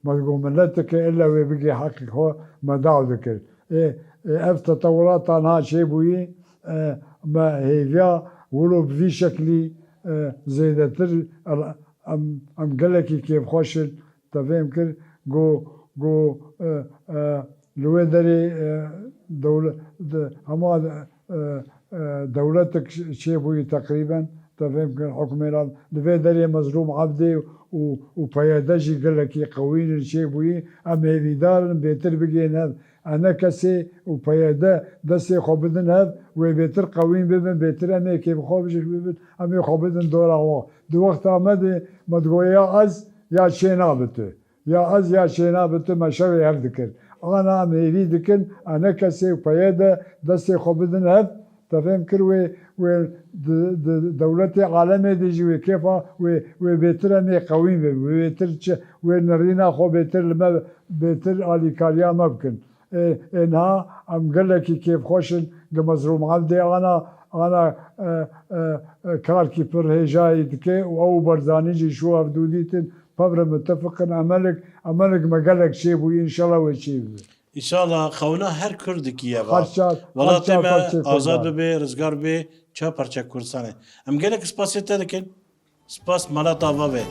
Me digot mileteke illa wê bigê heqê xwe me daw dikir. Ê, ê, ev tetewirata niha çêbûyî, e, me hêviya wilo bi vî şeklî, e, zêdetir, e, em, em gelekî kêfxweş in. Te fêm kir, got, got, e, e, li wê derê, e, dewle-, de, hema, e, e, dewletek çêbûyî teqrîben, te fêm kir, hukmêran li vê derê Mezlûm Ebdê û, û P Y D jî gelekî qewî ne çêbûyî. Em hêvîdar in bêtir bigihên hev. ENKSê û P Y D destê xwe bidin hev, wê bêtir qewîn bibin, bêtir em ê kêfxweş bibin, em ê xwe bidin dora wan. Di wexta me de me digot ya ez ya çênabe tu. Ya ez ya çênabe tu me şerê hev dikir. Ana em hêvî dikin, ENKSê û P Y D destê xwe bidin hev, te fêm kir wê, wê di, di dewletê alemê de jî wê kêfa wê, wê bêtir em ê qewîn bibin, wê bêtir çi, wê nirîna xwe bêtir li me, bêtir alîkariya me bikin. Ê, ê niha em gelekî kêfxweş in, gi Mezlûm Ebdê ana, ana, e, e, e, karkî pir hêjayî dike û ew û Barzanî jî şû hev dû dîtin, pevre mitefiq in, emelik, emelik me gelek çêbûyî, înşallah wê çêbibe. Înşallah xewna her Kurdikî ye va. Her çar, her Welatê çar me parçeyê azad Kurdan. Bibe, rizgar bibe, çar parçe Kurdistanê. Em gelek spasê te dikin. Spas mala te ava be.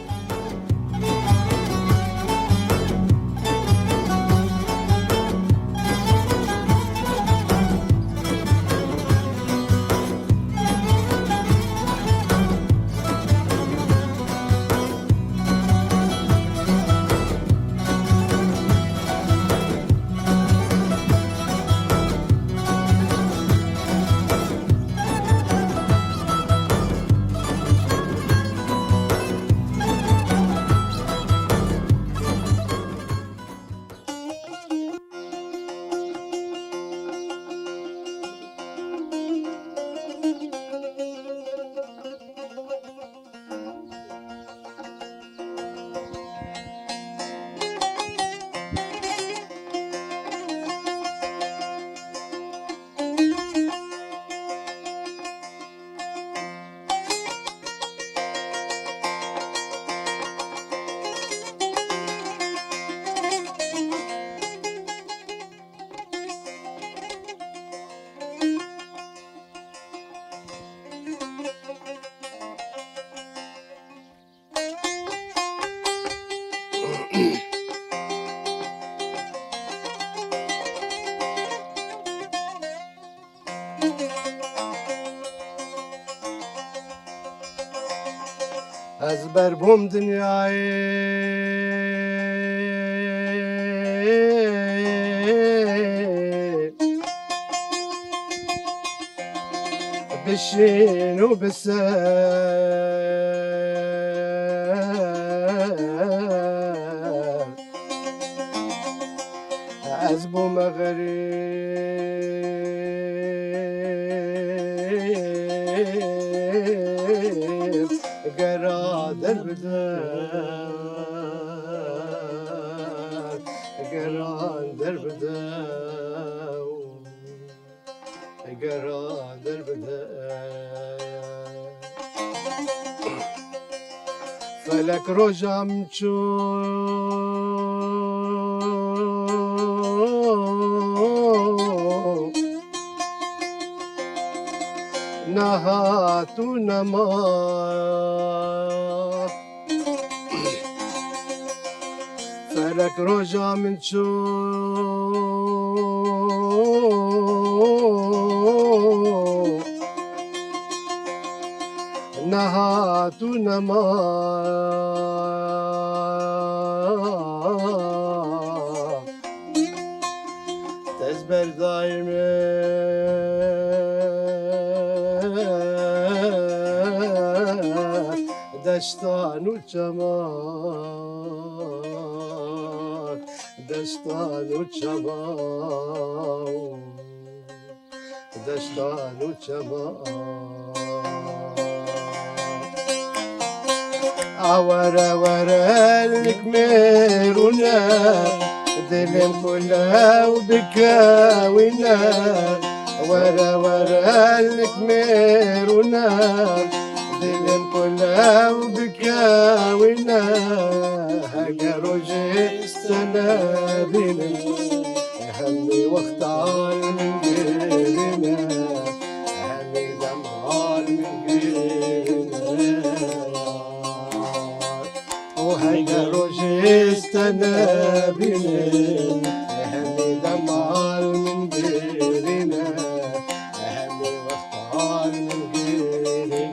Ez ber bûm dinyayê. Bişîn û biser. Ez bûme xerîb. Geran derbide, geran derbide. Felek roja min çû, nehat û nema. Felek roja min çû, nehat û nema. Te ez berdayî me deştan û çeman, deştan û çeman, deştan û çeman. A were were lik mêrûne, dilêm ku lew bikewîne. Were were lik mêrûne, dilêm ku lew bikewîne. Heger rojê te nebînim, hemî wextan min girîne, hemî deman min girîne. Û heger rojê te nebînim, hemî deman min girîne, hemî wextan min girîne.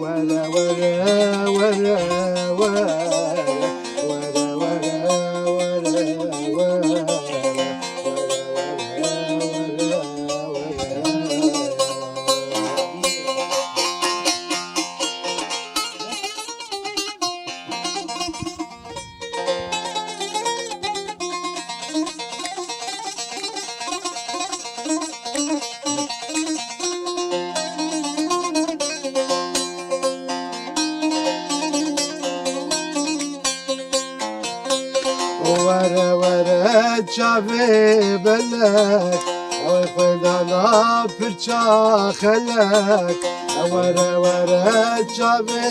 Were, were, were, were. Were were çavê belek, ew xwe dana pirça xelek. Were were çavê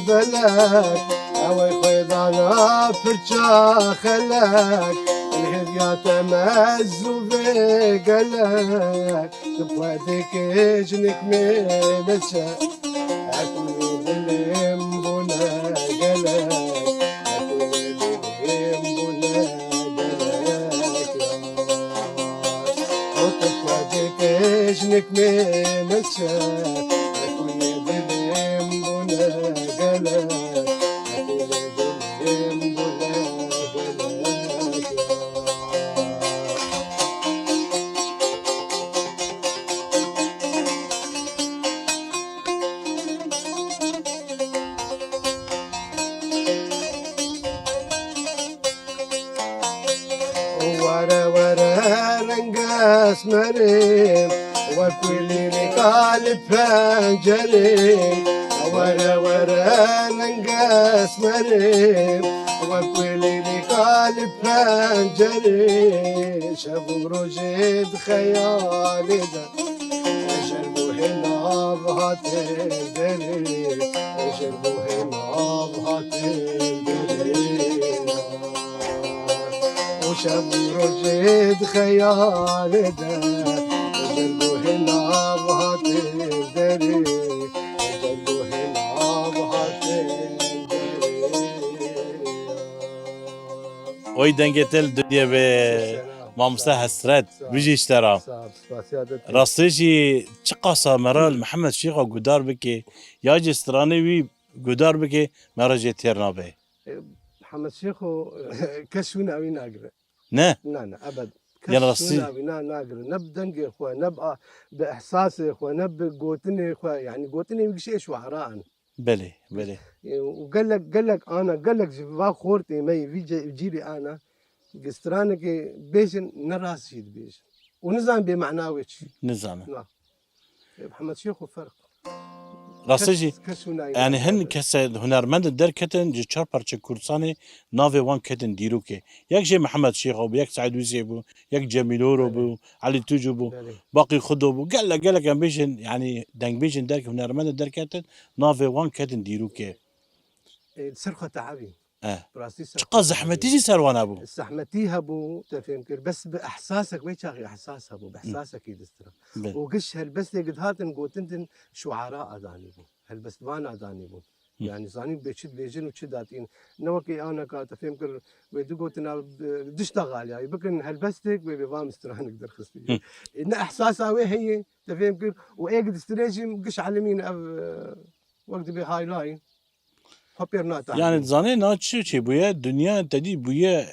belek, ew xwe dana pirça xelek. Hêviya te mez û vê gelek. Tu xwedê ke jinik mêne çe, hekunê dilêm bûne gelek, hekunê dilêm bûne gelek. O tu xwedê ke jinik mêne çe, hekunê dilêm bûne gelek, hekunê dilêm bûne gelek. Were were reng esmerê, wek kulîlîka li pencerê. Were were reng esmerê, wek kulîlîka li pencerê. Şev û rojê di xeyalê de, Ejer guhê nav hate derê, ejer guhê nav hate derê. Û şev û rojê di xeyalê de, ejer guhê nav hate derê, ejer guhê nav hate derê. Oy dengê te li duyê be, mamoste Hesret, bijî ji te re. Sağ ol, spasiya te tê. Rastî jî çiqasa me re li Mihemed Şêxa guhdar bike, ya jî stranê wî guhdar bike, me re jê têr nabe. E, Mihemed Şêxo, kes şûna wî nagire. Ne? Na, na, ebed. Kes Yan rastî şûna wî na, nagire. Ne bi dengê xwe, ne bi a-, bi ihsasê xwe, ne bi gotinê xwe. Yanî gotinê wî gişê şuara an. Belê, belê. E, û gelek, gelek ana, gelek ji va xortê me yê vî ce-, cîrê ana, stranekê bêjin, ne rast jî dibêjin. Û nizan bê mana wê çi. Nizane. Na. E, Mihemed Şêxo ferq. Rastî jî, kes, kes hûnayî yani hin kes hunermendin derketin, ji çar parçe Kurdistanê navê wan ketin dîrokê. Yek jê Mihemed Şêxo bû, yek Seîd Wîzê bû, yek Cemîl Oro Belê. Bû, Elî Tucu bû, Belê. Baqî Xudo bû. Gelek, gelek em bêjin, yani dengbêjin derk, hunermendin derketin, navê wan ketin dîrokê. E, ser xwe tehabî. Eh. Rastî ser Çiqas xwe zehmetî tehabî. Jî ser wan hebû. Zehmetî hebû, te fêm kir. Bes bi ehsasek, wê çaxî ehsas hebû, bi Hı. ehsasek î distira. Belê. Û giş helbestê gid hatin gotin din şuara adanî bû. Helbestvan adanî bû. Hı. Yani zanî bê çi dibêjin û çi datîn. Ne wekî aneka te fêm kir, wê du gotina, e, dişta xaliyayî bikin helbestek, wê bê va min stranek derxistî. Hı. E, ne ehsasa wê heye, te fêm kir. Û ê gid stirê jî giş elimîn ev, e, wek dibê haylayî. Xwe pêr nata. Yani zanê na çi çêbûye, dinya tedî bûye.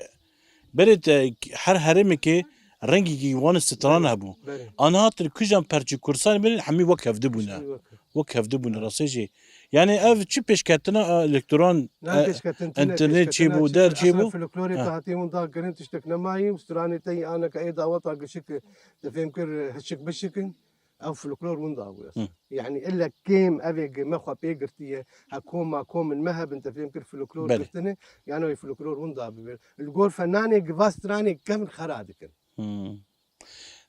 Berê te her herêmekê rengekî wan stran Berê, hebû. berê. Ana hatin kujan perçî Kursan berê hemî wek hevdi bûne. Hemî wek. Wek hevdi bûne, rastê jî. Yani ev çi pêşketina, e, elektoran, Ne e, pêşketin, tine internet pêşketina çêbû, çi der kir. Aslında çêbû. Folklorê Ha. te hatî hûn da kirin tiştek nemayî, stranê te yî aneka ê daweta gişik, te fêm kir, hişik bişikin. Ew folklor winda bûye. Hı. Yani illa kêm evê ge me xwe pê girtiye. Ha koma komin me hebin te fêm kir folklor Belê. girtine. Yani ew folklor winda bibe. Li gor fenanê giva stranê kevin xera dikin. Hı.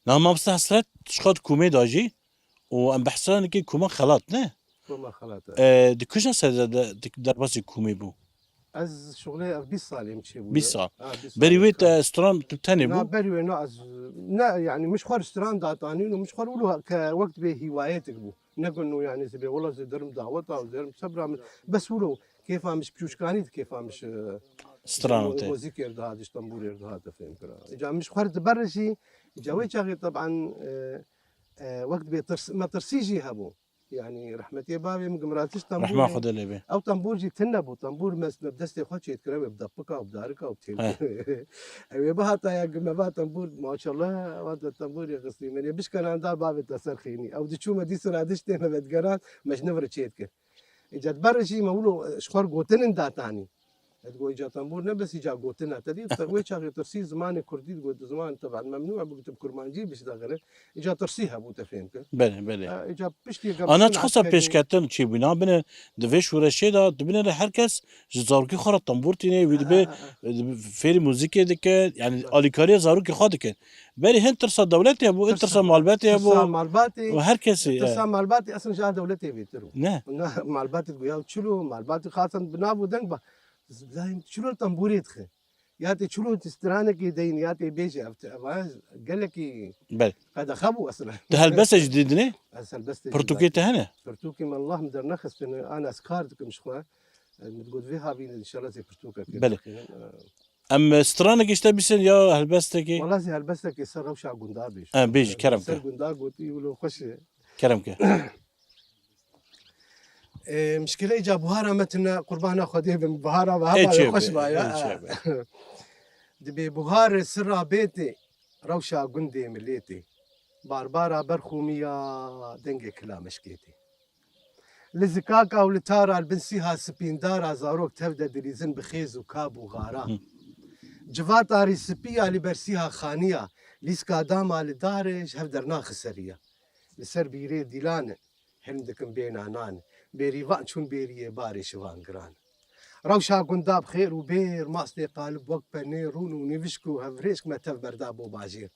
Na mamoste Hesret ji xwe di komê da jî û em behsa nekê koma xelat ne? Koma xelat, e. E, di kujan ser de, de, de, derbasî komê bû? Ez şuxulê ev bîst salê min çêbûye. Bîst sal. Ha, bîst Berî salê wê min te çêbûye. stran tu tenê bû? Na, berî wê na ez, ne, yani min ji xwe re stran datanîn û min ji xwe re wilo ke wek dibê hîwayetek bû. Ne ku no yani zibê wela zê derim daweta û derim sebra min. Bes wilo kêfa min ji pîrûşkanî di kêfa min ji, e, Stran ji û mo-, te. muzîkê re dihat, ji tembûrê re dihat te fêm kira. Îca min ji xwe re diber jî, îca wê çaxê teban, e, e, wek dibê tirs-, metirsî jî hebû. Yani rehmetiyê bavê min gimratiş tembûrê. Rehma Xwedê lê bê. Ew tembûr jî tune bû. Tembûr me, me bi destê xwe çêdikir, ew ê bi depika û bi darika û bi He. têlkê. Ew ê bihata ya gime va tembûr, maşallah, van te tembûrê xistî. Min ê bişkena da bavê te ser xênî. Ew diçû me dîsira diştê me vedigeran, me ji nivir çêdikir. Îca diber jî me wilo, e, ji xwe re gotinin datanî. Ez got, îca tembûr ne bes îca gotina te dî, te wê çaxê tirsî zimanê kurdî digot, ziman teban memnû e, bigotim kurmancî bişdexine. Îca tirsî hebû te fêm kir. Belê, belê. E, îca piştî Ana çi xwesa pêşketin çêbûna bine di vê şoreşê de, dibine de her kes ji zarokî xwe re tembûr tîne, wî dibe, Ha, ha, ha. e, dibe fêrî muzîkê dike, yani Ha. alîkariya zarokî xwe dike. Berî hin tirsa dewletê hebû, hin tirsa Tirsa, malbatê tirsa hebû. malbatê, Û her kesî, tirsa e. malbatê eslin ji a dewletê bêtir bû. Ne. Na, malbatê digoya çilo, malbatê xasan bi nav û deng ba. Zayim çilo tembûrê dixe. Ya tê çilo tê stranekê deyin, ya tê bêje ev te, ev gelekî Belê. qedexe bû eslin. Te helbeste jî dîdinê? Ez helbestê jî Pirtûkê dîdinê. te hene? Pirtûkê min Allah min dernexistine, an ez kar dikim ji xwe. Min got vê havîn inşallah zê pirtûkekê Belê. dixînim. Em, e, stranekê ji te bîsin ya helbestekê? Wala zî helbestekê ser rewşa gunda bêj. E, bêjî, kerem Ser ke. gunda gotî wilo xweş e. Kerem ke. E, mişkile îca buhara me tune qurbana Xwedê bin. Buhara ve Ê hema çê xweş be, ba ya. ê çê be. Dibê buhar sira bêtê, rewşa gundê milêtê. Barbara berxûmiya dengê kila meşkêtê. Li zikaka û li tara li bin sîha spîndara zarok tev de dilîzin bi xêz û kab û xara. Hı. Civata rî spî ya li ber sîha xaniya, lîska dama li darê ji hev dernaxiseriya. Li ser bîrê dîlan e, hilm dikin bêna nan, bêrîvan çûn bêriyê barê şivan giran. Rewşa gunda bi xêr û bêr, mastê qalib wek penê, rûn û nivişk û hevrêşk me tev berda bo bajêr.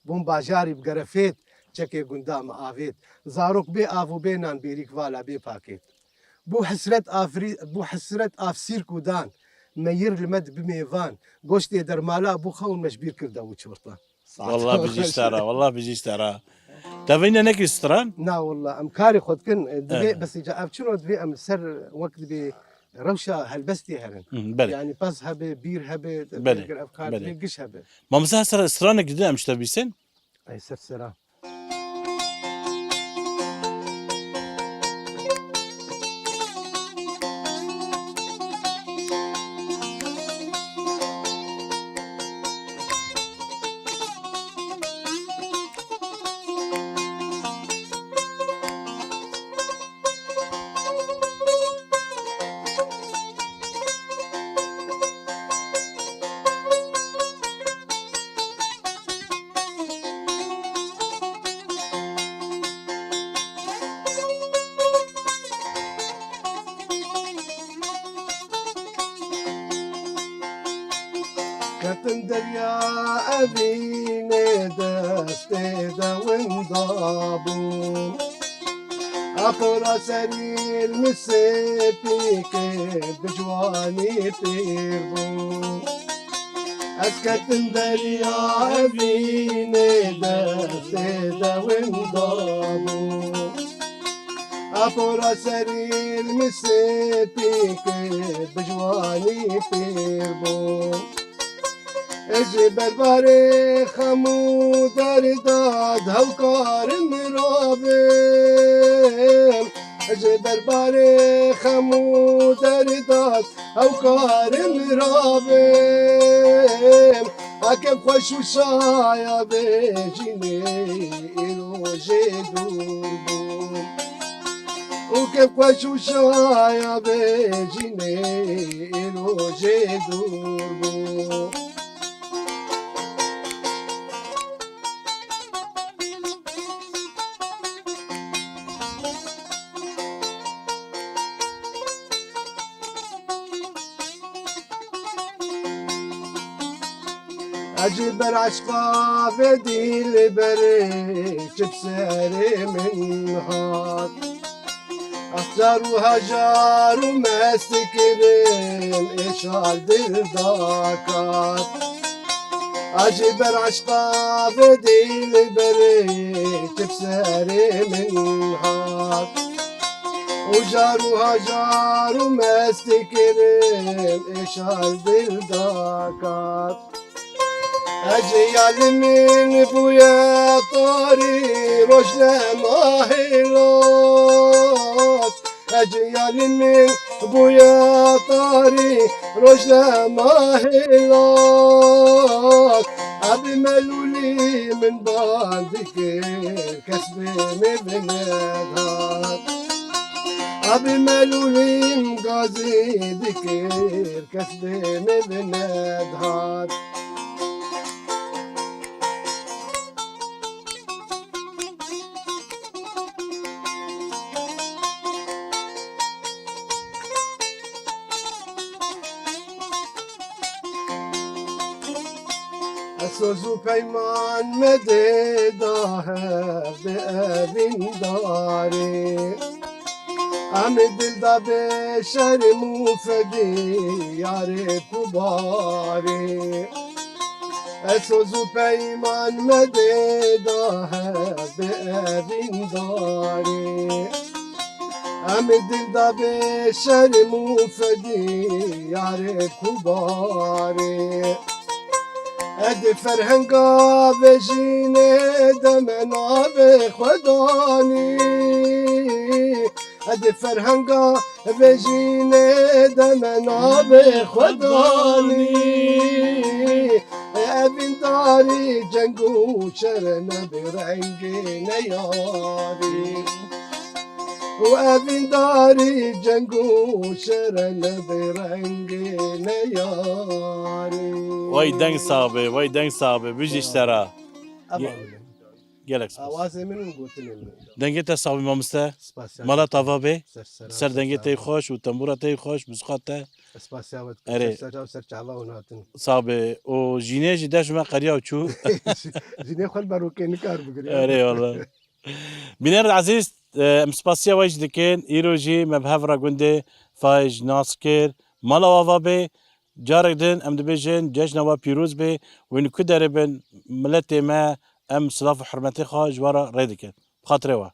Bûn bajarî bi gerefêt, çekê gunda me avêt. Zarok bê av û bê nan bêrîk vala bê pakêt. Bû hesret afrî-, bû hesret af sîrk û dan, meyir li me di bimê van, goştê dermala bû xewn me ji bîr kir dew û çortan. Saet Wallah xweş. bijî ji te re, wallah bijî ji te re. Te veyne nekir stran? Na wallah, em karê xwe dikin, e, divê Eh. bes îca ev çilo divê em li ser wek dibê rewşa helbestê herin. Hı, belê. Yani pez hebe, bîr hebe, Belê, belê, ev kar belê. divê giş hebe. Mamoste Hesen, stranek dide em ji te bîsin? Ay ser sera. Evînê destê de winda bû. Apora serî li misêpîkê bi ciwanî pîr bû. Ez ketim derya evînê destê de winda bû. Apora serî li misêpîkê bi ciwanî pîr bû. Ez ji ber barê xem û derda di hewkarê min rabim. Ez ji ber barê xem û derda di hewkarê min rabim. Akem xweş û şaya bêjînê îro jê dûr bû. Û kevxweş û şaya bêjînê îro jê dûr bû. Ez ji ber eşqa vê dîlberê çi bi serê min hat. Car û hejar û mest kirim êşal dil dakat. Ez ji ber eşqa vê dîlberê çi bi serê min hat. Û car û hejar û mest kirim êşal dil dakat. Eciyalî min bûye tarî, roj nema hêlat. Eciyalî min bûye tarî, roj nema hêlat. Ebî melûlî min ban dikir, kes bê min nedat. Ebî melûlî min gazî dikir, kes bê min nedat. Soz û peyman me dê da hev bi evîndarê. Em ê dil da bê şerm û fedî yarê ku barê. Ez soz û peyman me dê da hev bi evîndarê. Em ê dil da bê şerm û fedî yarê ku barê. Ez di ferhenga vê jînê de me navê xwe danî. Ez di ferhenga vê jînê de me navê xwe danî. Evîndarî ceng û şer e, ne bi rengê neyarî. Û evîndarî ceng û şer e, ne bi rengê neyarî. Wey deng sax be, wey deng sax be, bijî ji te re. Ev Ge-, Gelek spas. Awazê min û gotinên min. Dengê te sax be mamoste. Spasiya. Mala te ava be. Ser sera, ser sera. Ser dengê te xweş û tembûra te xweş, muzîka te. Spasiya we dikim. Erê. Ser sera û ser çava hûn hatin. Sax be. Û jînê jî dev ji me qeriya û çû. Jînê xwe li berokê nikar bigire. Erê wala. Bînerên ezîz, e, em spasiya we jî dikin. Îro jî me bi hev re gundê Fayij nas kir. Mala we ava be. Carek din em dibêjin cejna we pîroz be. Wên ku derê bin, miletê me, em silav û hurmetê xwe ji we re rê dikin. Bi xatirê we.